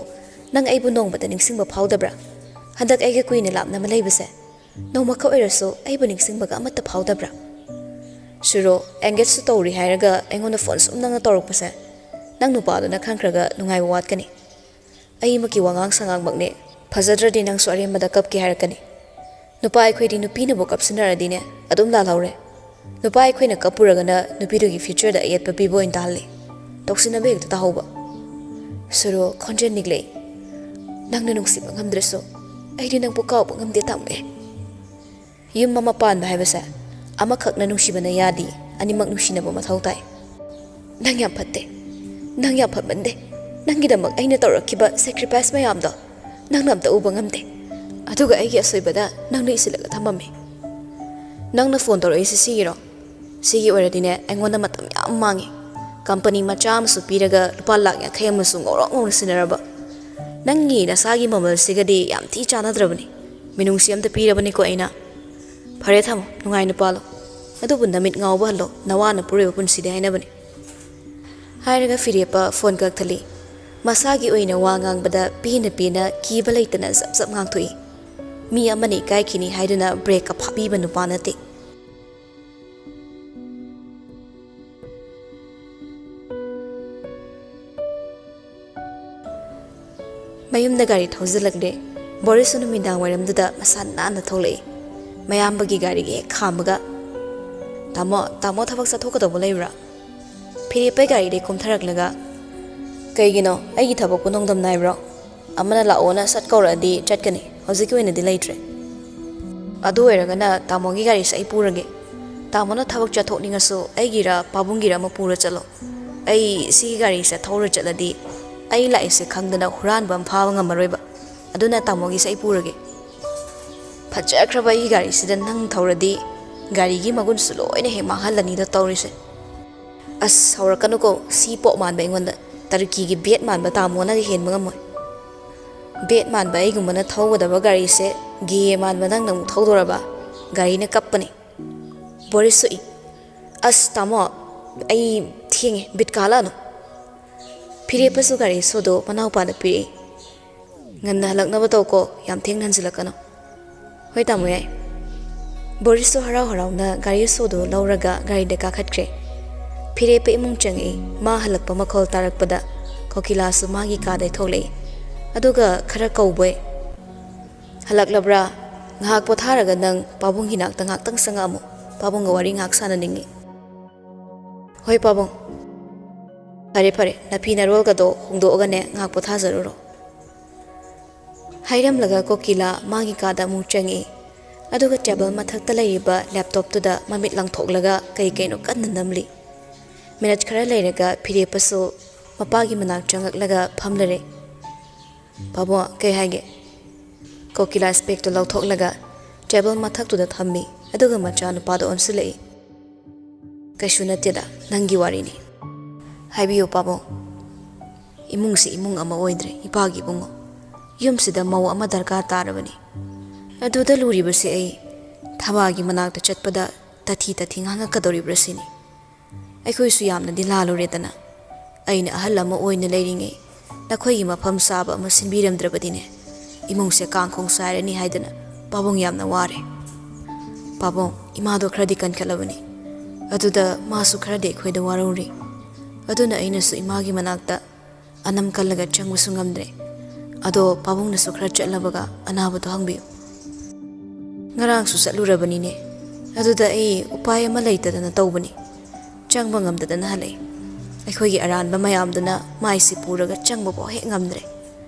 ꯅꯪ ꯑꯩꯕꯨ ꯅꯣꯡꯃꯇ ꯅꯤꯡꯁꯤꯡꯕ ꯐꯥꯎꯗꯕ꯭ꯔꯥ? ꯍꯟꯗꯛ ꯑꯩꯒ ꯀꯨꯏꯅ ꯂꯥꯞꯅ ꯑꯃ ꯂꯩꯕꯁꯦ ꯅꯣꯡꯃꯈꯛ ꯑꯣꯏꯔꯁꯨ ꯑꯩꯕꯨ ꯅꯤꯡꯁꯤꯡꯕꯒ ꯑꯃꯠꯇ ꯐꯥꯎꯗꯕ꯭ꯔꯥ?" "ꯁꯨꯔꯣ, engage ꯁꯨ ꯇꯧꯔꯤ ꯍꯥꯏꯔꯒ ꯑꯩꯉꯣꯟꯗ phone ꯁꯨꯝ ꯅꯪꯅ ꯇꯧꯔꯛꯄꯁꯦ ꯅꯪ ꯅꯨꯄꯥꯗꯨꯅ ꯈꯪꯈ꯭ꯔꯒ ꯅꯨꯡꯉꯥꯏꯕ ꯋꯥꯠꯀꯅꯤ꯫ ꯑꯩꯃꯛꯀꯤ ꯋꯥꯉꯥꯡ ꯁꯉꯥꯡꯃꯛꯅꯦ, ꯐꯖꯗ꯭ꯔꯗꯤ ꯅꯪꯁꯨ ꯑꯔꯦꯝꯕꯗ ꯀꯞꯀꯦ ꯍꯥꯏꯔꯛꯀꯅꯤ꯫ ꯅꯨꯄꯥ ꯑꯩꯈꯣꯏꯗꯤ ꯅꯨꯄꯤꯅꯕꯨ ꯀꯞꯁꯤꯟꯅꯔꯗꯤꯅꯦ ꯑꯗꯨꯝ ꯂꯥꯜꯍꯧꯔꯦ꯫ ꯅꯨꯄꯥ ꯑꯩꯈꯣꯏꯅ ꯀꯞꯄꯨꯔꯒꯅ ꯅꯨꯄꯤꯗꯨꯒꯤ future ꯗ ꯑꯌꯦꯠꯄ ꯄꯤꯕ ꯑꯣꯏꯅ ꯇꯥꯍꯜꯂꯦ꯫ ꯇꯧꯁꯤꯟꯅꯕ ꯍꯦꯛꯇ ꯇꯥꯍꯧꯕ꯫" ꯁꯨꯔꯣ ꯈꯣꯟꯖꯦꯜ ꯅꯤꯛꯂꯛꯏ꯫ "ꯅꯪꯅ ꯅꯨꯡꯁꯤꯕ ꯉꯝꯗ꯭ꯔꯁꯨ ꯑꯩꯗꯤ ꯅꯪꯕꯨ ꯀꯥꯎꯕ ꯉꯝꯗꯦ ꯇꯥꯃꯣ꯫ ꯌꯨꯝ ꯑꯃ ꯄꯥꯟꯕ ꯍꯥꯏꯕꯁꯦ ꯑꯃꯈꯛꯅ ꯅꯨꯡꯁꯤꯕꯅ ꯌꯥꯗꯦ, ꯑꯅꯤꯃꯛ ꯅꯨꯡꯁꯤꯅꯕ ꯃꯊꯧ ꯇꯥꯏ꯫ ꯅꯪ ꯌꯥꯝ ꯐꯠꯇꯦ, ꯅꯪ ꯌꯥꯝ ꯐꯠꯃꯟꯗꯦ꯫ ꯅꯪꯒꯤꯗꯃꯛ ꯑꯩꯅ ꯇꯧꯔꯛꯈꯤꯕ sacrifice ꯃꯌꯥꯝꯗꯣ ꯅꯪꯅ ꯑꯝꯇ ꯎꯕ ꯉꯝꯗꯦ꯫ ꯑꯗꯨꯒ ꯑꯩꯒꯤ ꯑꯁꯣꯏꯕꯗ ꯅꯪꯅ ꯏꯁꯤꯜꯂꯒ ꯊꯝꯃꯝꯃꯤ꯫" "ꯅꯪꯅ phone ꯇꯧꯔꯛꯏꯁꯤ ꯁꯤꯒꯤꯔꯣ? ꯁꯤꯒꯤ ꯑꯣꯏꯔꯗꯤꯅꯦ ꯑꯩꯉꯣꯟꯗ ꯃꯇꯝ ꯌꯥꯝ ꯃꯥꯡꯉꯦ꯫ Company ꯃꯆꯥ ꯑꯃꯁꯨ ꯄꯤꯔꯒ ꯂꯨꯄꯥ ꯂꯥꯛ ꯌꯥꯡꯈꯩ ꯑꯃꯁꯨ ꯉꯧꯔꯣꯛ ꯉꯧꯅ ꯁꯤꯟꯅꯔꯕ꯫ ꯅꯪꯒꯤ ꯅꯁꯥꯒꯤ ꯃꯃꯜꯁꯤꯒꯗꯤ ꯌꯥꯝ ꯊꯤ ꯆꯥꯟꯅꯗ꯭ꯔꯕꯅꯤ꯫ ꯃꯤꯅꯨꯡꯁꯤ ꯑꯝꯇ ꯄꯤꯔꯕꯅꯤꯀꯣ ꯑꯩꯅ꯫ ꯐꯔꯦ ꯊꯝꯃꯣ, ꯅꯨꯡꯉꯥꯏꯅ ꯄꯥꯜꯂꯣ꯫ ꯑꯗꯨꯕꯨ ꯅꯃꯤꯠ ꯉꯥꯎꯕ ꯍꯜꯂꯣ, ꯅꯋꯥꯅ ꯄꯨꯔꯣꯏꯕ ꯄꯨꯟꯁꯤꯗꯤ ꯍꯥꯏꯅꯕꯅꯤ꯫" ꯍꯥꯏꯔꯒ ꯐꯤꯔꯦꯞꯄ phone ꯀꯛꯊꯠꯂꯤ꯫ ꯃꯁꯥꯒꯤ ꯑꯣꯏꯅ ꯋꯥ ꯉꯥꯡꯕꯗ ꯄꯦꯟꯅ ꯄꯦꯟꯅ ꯀꯤꯕ ꯂꯩꯇꯅ ꯖꯞ ꯖꯞ ꯉꯥꯡꯊꯣꯛꯏ꯫ ꯃꯤ ꯑꯃꯅ ꯏꯀꯥꯏꯈꯤꯅꯤ ꯍꯥꯏꯗꯨꯅ break ꯀ ꯐꯥꯕꯤꯕ ꯅꯨꯄꯥ ꯅꯠꯇꯦ꯫ ꯃꯌꯨꯝꯗ ꯒꯥꯔꯤ ꯊꯧꯖꯤꯜꯂꯛꯂꯦ꯫ ꯕꯣꯔꯤꯁꯁꯨ ꯅꯨꯃꯤꯗꯥꯡ ꯋꯥꯏꯔꯝꯗꯨꯗ ꯃꯁꯥ ꯅꯥꯟꯅ ꯊꯣꯛꯂꯛꯏ꯫ ꯃꯌꯥꯝꯕꯒꯤ ꯒꯥꯔꯤꯒ ꯍꯦꯛ ꯈꯥꯝꯕꯒ, "ꯇꯥꯃꯣ, ꯇꯥꯃꯣ ꯊꯕꯛ ꯆꯠꯊꯣꯛꯀꯗꯧꯕ ꯂꯩꯕ꯭ꯔꯥ?" ꯐꯤꯔꯦꯞꯄꯩ ꯒꯥꯔꯤꯗꯩ ꯀꯨꯝꯊꯔꯛꯂꯒ, "ꯀꯩꯒꯤꯅꯣ? ꯑꯩꯒꯤ ꯊꯕꯛꯄꯨ ꯅꯣꯡꯗꯝ ꯅꯥꯏꯕ꯭ꯔꯣ? ꯑꯃꯅ ꯂꯥꯛꯑꯣꯅ ꯁꯠ ꯀꯧꯔꯛꯑꯗꯤ ꯆꯠꯀꯅꯤ, ꯍꯧꯖꯤꯛꯀꯤ ꯑꯣꯏꯅꯗꯤ ꯂꯩꯇ꯭ꯔꯦ꯫" "ꯑꯗꯨ ꯑꯣꯏꯔꯒꯅ ꯇꯥꯃꯣꯒꯤ ꯒꯥꯔꯤꯁꯦ ꯑꯩ ꯄꯨꯔꯒꯦ꯫ ꯇꯥꯃꯣꯅ ꯊꯕꯛ ꯆꯠꯊꯣꯛꯅꯤꯡꯉꯁꯨ ꯑꯩꯒꯤꯔ ꯄꯥꯕꯨꯡꯒꯤꯔ ꯑꯃ ꯄꯨꯔ ꯆꯠꯂꯣ꯫ ꯑꯩ ꯁꯤꯒꯤ ꯒꯥꯔꯤꯁꯦ ꯊꯧꯔ ꯆꯠꯂꯗꯤ ꯑꯩ ꯂꯥꯛꯏꯁꯦ ꯈꯪꯗꯅ ꯍꯨꯔꯥꯟꯕ ꯑꯃ ꯐꯥꯕ ꯉꯝꯃꯔꯣꯏꯕ꯫ ꯑꯗꯨꯅ ꯇꯥꯃꯣꯒꯤꯁꯦ ꯑꯩ ꯄꯨꯔꯒꯦ꯫" ꯐꯖꯈ꯭ꯔꯕ ꯑꯩꯒꯤ ꯒꯥꯔꯤꯁꯤꯗ ꯅꯪ ꯊꯧꯔꯗꯤ ꯒꯥꯔꯤꯒꯤ ꯃꯒꯨꯟꯁꯨ ꯂꯣꯏꯅ ꯍꯦꯛ ꯃꯥꯡꯍꯜꯂꯅꯤꯗꯣ ꯇꯧꯔꯤꯁꯦ꯫ ꯑꯁ, ꯍꯧꯔꯛꯀꯅꯨꯀꯣ, ꯁꯤ ꯄꯣꯛ ꯃꯥꯟꯕ ꯑꯩꯉꯣꯟꯗ꯫ ꯇꯔꯀꯤꯒꯤ ꯕꯦꯠ ꯃꯥꯟꯕ ꯇꯥꯃꯣꯅꯒ ꯍꯦꯟꯕ ꯉꯝꯃꯣꯏ꯫ ꯕꯦꯠ ꯃꯥꯟꯕ ꯑꯩꯒꯨꯝꯕꯅ ꯊꯧꯒꯗꯕ ꯒꯥꯔꯤꯁꯦ ꯒꯦ ꯃꯥꯟꯕ ꯅꯪꯅ ꯑꯃꯨꯛ ꯊꯧꯗꯣꯔꯕ? ꯒꯥꯔꯤꯅ ꯀꯞꯄꯅꯤ꯫ ꯕꯣꯔꯤꯁ ꯁꯣꯛꯏ꯫ "ꯑꯁ ꯇꯥꯃꯣ, ꯑꯩ ꯊꯦꯡꯉꯦ, ꯕꯤꯠ ꯀꯥꯜꯂꯛꯑꯅꯨ꯫" ꯐꯤꯔꯦꯞꯄꯁꯨ ꯒꯥꯔꯤ ꯁꯣꯗꯣ ꯃꯅꯥꯎꯄꯥꯗ ꯄꯤꯔꯛꯏ꯫ "ꯉꯟꯅ ꯍꯜꯂꯛꯅꯕ ꯇꯧꯀꯣ, ꯌꯥꯝ ꯊꯦꯡꯅ ꯍꯟꯖꯤꯜꯂꯛꯀꯅꯨ꯫" "ꯍꯣꯏ ꯇꯥꯃꯣ, ꯌꯥꯏ꯫" ꯕꯣꯔꯤꯁꯁꯨ ꯍꯔꯥꯎ ꯍꯔꯥꯎꯅ ꯒꯥꯔꯤ ꯁꯣꯗꯨ ꯂꯧꯔꯒ ꯒꯥꯔꯤꯗ ꯀꯥꯈꯠꯈ꯭ꯔꯦ꯫ ꯐꯤꯔꯦꯞꯄ ꯏꯃꯨꯡ ꯆꯪꯉꯛꯏ꯫ ꯃꯥ ꯍꯜꯂꯛꯄ ꯃꯈꯣꯜ ꯇꯥꯔꯛꯄꯗ ꯀꯣꯀꯤꯂꯥꯁꯨ ꯃꯥꯒꯤ ꯀꯥꯗꯩ ꯊꯣꯛꯂꯛꯏ꯫ ꯑꯗꯨꯒ ꯈꯔ ꯀꯧꯕꯣꯏ, "ꯍꯜꯂꯛꯂꯕ꯭ꯔꯥ? ꯉꯥꯏꯍꯥꯛ ꯄꯣꯊꯥꯔꯒ ꯅꯪ ꯄꯥꯕꯨꯡꯒꯤ ꯅꯥꯛꯇ ꯉꯥꯏꯍꯥꯛꯇꯪ ꯆꯪꯉꯛꯑꯝꯃꯨ꯫ ꯄꯥꯕꯨꯡꯒ ꯋꯥꯔꯤ ꯉꯥꯏꯍꯥꯛ ꯁꯥꯟꯅꯅꯤꯡꯉꯤ꯫" "ꯍꯣꯏ ꯄꯥꯕꯨꯡ꯫" "ꯐꯔꯦ ꯐꯔꯦ, ꯅꯐꯤ ꯅꯔꯣꯜꯒꯗꯣ ꯍꯣꯡꯗꯣꯛꯑꯒꯅꯦ ꯉꯥꯏꯍꯥꯛ ꯄꯣꯊꯥꯖꯔꯨꯔꯣ꯫" ꯍꯥꯏꯔꯝꯂꯒ ꯀꯣꯀꯤꯂꯥ ꯃꯥꯒꯤ ꯀꯥꯗ ꯑꯃꯨꯛ ꯆꯪꯉꯛꯏ꯫ ꯑꯗꯨꯒ ꯇꯦꯕꯜ ꯃꯊꯛꯇ ꯂꯩꯔꯤꯕ ꯂꯦꯞꯇꯣꯞꯇꯨꯗ ꯃꯃꯤꯠ ꯂꯪꯊꯣꯛꯂꯒ ꯀꯩ ꯀꯩꯅꯣ ꯀꯟꯅ ꯅꯝꯂꯤ꯫ ꯃꯤꯅꯠ ꯈꯔ ꯂꯩꯔꯒ ꯐꯤꯔꯦꯞꯄꯁꯨ ꯃꯄꯥꯒꯤ ꯃꯅꯥꯛ ꯆꯪꯉꯛꯂꯒ ꯐꯝꯂꯔꯦ꯫ "ꯄꯥꯕꯨꯡ, ꯀꯩ ꯍꯥꯏꯒꯦ?" ꯀꯣꯀꯤꯂꯥ ꯏꯁꯄꯦꯛꯇꯣ ꯂꯧꯊꯣꯛꯂꯒ ꯇꯦꯕꯜ ꯃꯊꯛꯇꯨꯗ ꯊꯝꯃꯤ꯫ ꯑꯗꯨꯒ ꯃꯆꯥꯅꯨꯄꯥꯗ ꯑꯣꯟꯁꯤꯜꯂꯛꯏ꯫ "ꯀꯩꯁꯨ ꯅꯠꯇꯦꯗ, ꯅꯪꯒꯤ ꯋꯥꯔꯤꯅꯤ꯫ ꯍꯥꯏꯕꯤꯌꯨ ꯄꯥꯕꯨꯡ꯫" "ꯏꯃꯨꯡꯁꯤ ꯏꯃꯨꯡ ꯑꯃ ꯑꯣꯏꯗ꯭ꯔꯦ, ꯏꯄꯥꯒꯤ ꯏꯕꯨꯡꯉꯣ꯫ ꯌꯨꯝꯁꯤꯗ ꯃꯧ ꯑꯃ ꯗꯔꯀꯥꯔ ꯇꯥꯔꯕꯅꯤ꯫ ꯑꯗꯨꯗ ꯂꯨꯔꯤꯕꯁꯤ ꯑꯩ ꯊꯕꯥꯒꯤ ꯃꯅꯥꯛꯇ ꯆꯠꯄꯗ ꯇꯊꯤ ꯇꯊꯤ ꯉꯥꯡꯉꯛꯀꯗꯧꯔꯤꯕ꯭ꯔꯥ ꯁꯤꯅꯤ꯫ ꯑꯩꯈꯣꯏꯁꯨ ꯌꯥꯝꯅꯗꯤ ꯂꯥꯜꯂꯨꯔꯦꯗꯅ꯫ ꯑꯩꯅ ꯑꯍꯜ ꯑꯃ ꯑꯣꯏꯅ ꯂꯩꯔꯤꯉꯩ ꯅꯈꯣꯏꯒꯤ ꯃꯐꯝ ꯆꯥꯕ ꯑꯃ ꯁꯤꯟꯕꯤꯔꯝꯗ꯭ꯔꯕꯗꯤꯅꯦ, ꯏꯃꯨꯡꯁꯦ ꯀꯥꯡꯈꯣꯡ ꯆꯥꯏꯔꯅꯤ ꯍꯥꯏꯗꯅ ꯄꯥꯕꯨꯡ ꯌꯥꯝꯅ ꯋꯥꯔꯦ꯫ ꯄꯥꯕꯨꯡ, ꯏꯃꯥꯗꯣ ꯈꯔꯗꯤ ꯀꯟꯈꯠꯂꯕꯅꯤ꯫ ꯑꯗꯨꯗ ꯃꯥꯁꯨ ꯈꯔꯗꯤ ꯑꯩꯈꯣꯏꯗ ꯋꯥꯔꯧꯔꯤ꯫ ꯑꯗꯨꯅ ꯑꯩꯅꯁꯨ ꯏꯃꯥꯒꯤ ꯃꯅꯥꯛꯇ ꯑꯅꯝ ꯀꯜꯂꯒ ꯆꯪꯕꯁꯨ ꯉꯝꯗ꯭ꯔꯦ꯫ ꯑꯗꯣ ꯄꯥꯕꯨꯡꯅꯁꯨ ꯈꯔ ꯆꯠꯂꯕꯒ ꯑꯅꯥꯕꯗꯣ ꯍꯪꯕꯤꯌꯨ꯫" "ꯉꯔꯥꯡꯁꯨ ꯆꯠꯂꯨꯔꯕꯅꯤꯅꯦ꯫ ꯑꯗꯨꯗ ꯑꯩ ꯎꯄꯥꯏ ꯑꯃ ꯂꯩꯇꯗꯅ ꯇꯧꯕꯅꯤ꯫ ꯆꯪꯕ ꯉꯝꯗꯗꯅ ꯍꯜꯂꯛꯏ꯫ ꯑꯩꯈꯣꯏꯒꯤ ꯑꯔꯥꯟꯕ ꯃꯌꯥꯝꯗꯨꯅ ꯃꯥꯏꯁꯤ ꯄꯨꯔꯒ ꯆꯪꯕꯐꯥꯎ ꯍꯦꯛ ꯉꯝꯗ꯭ꯔꯦ꯫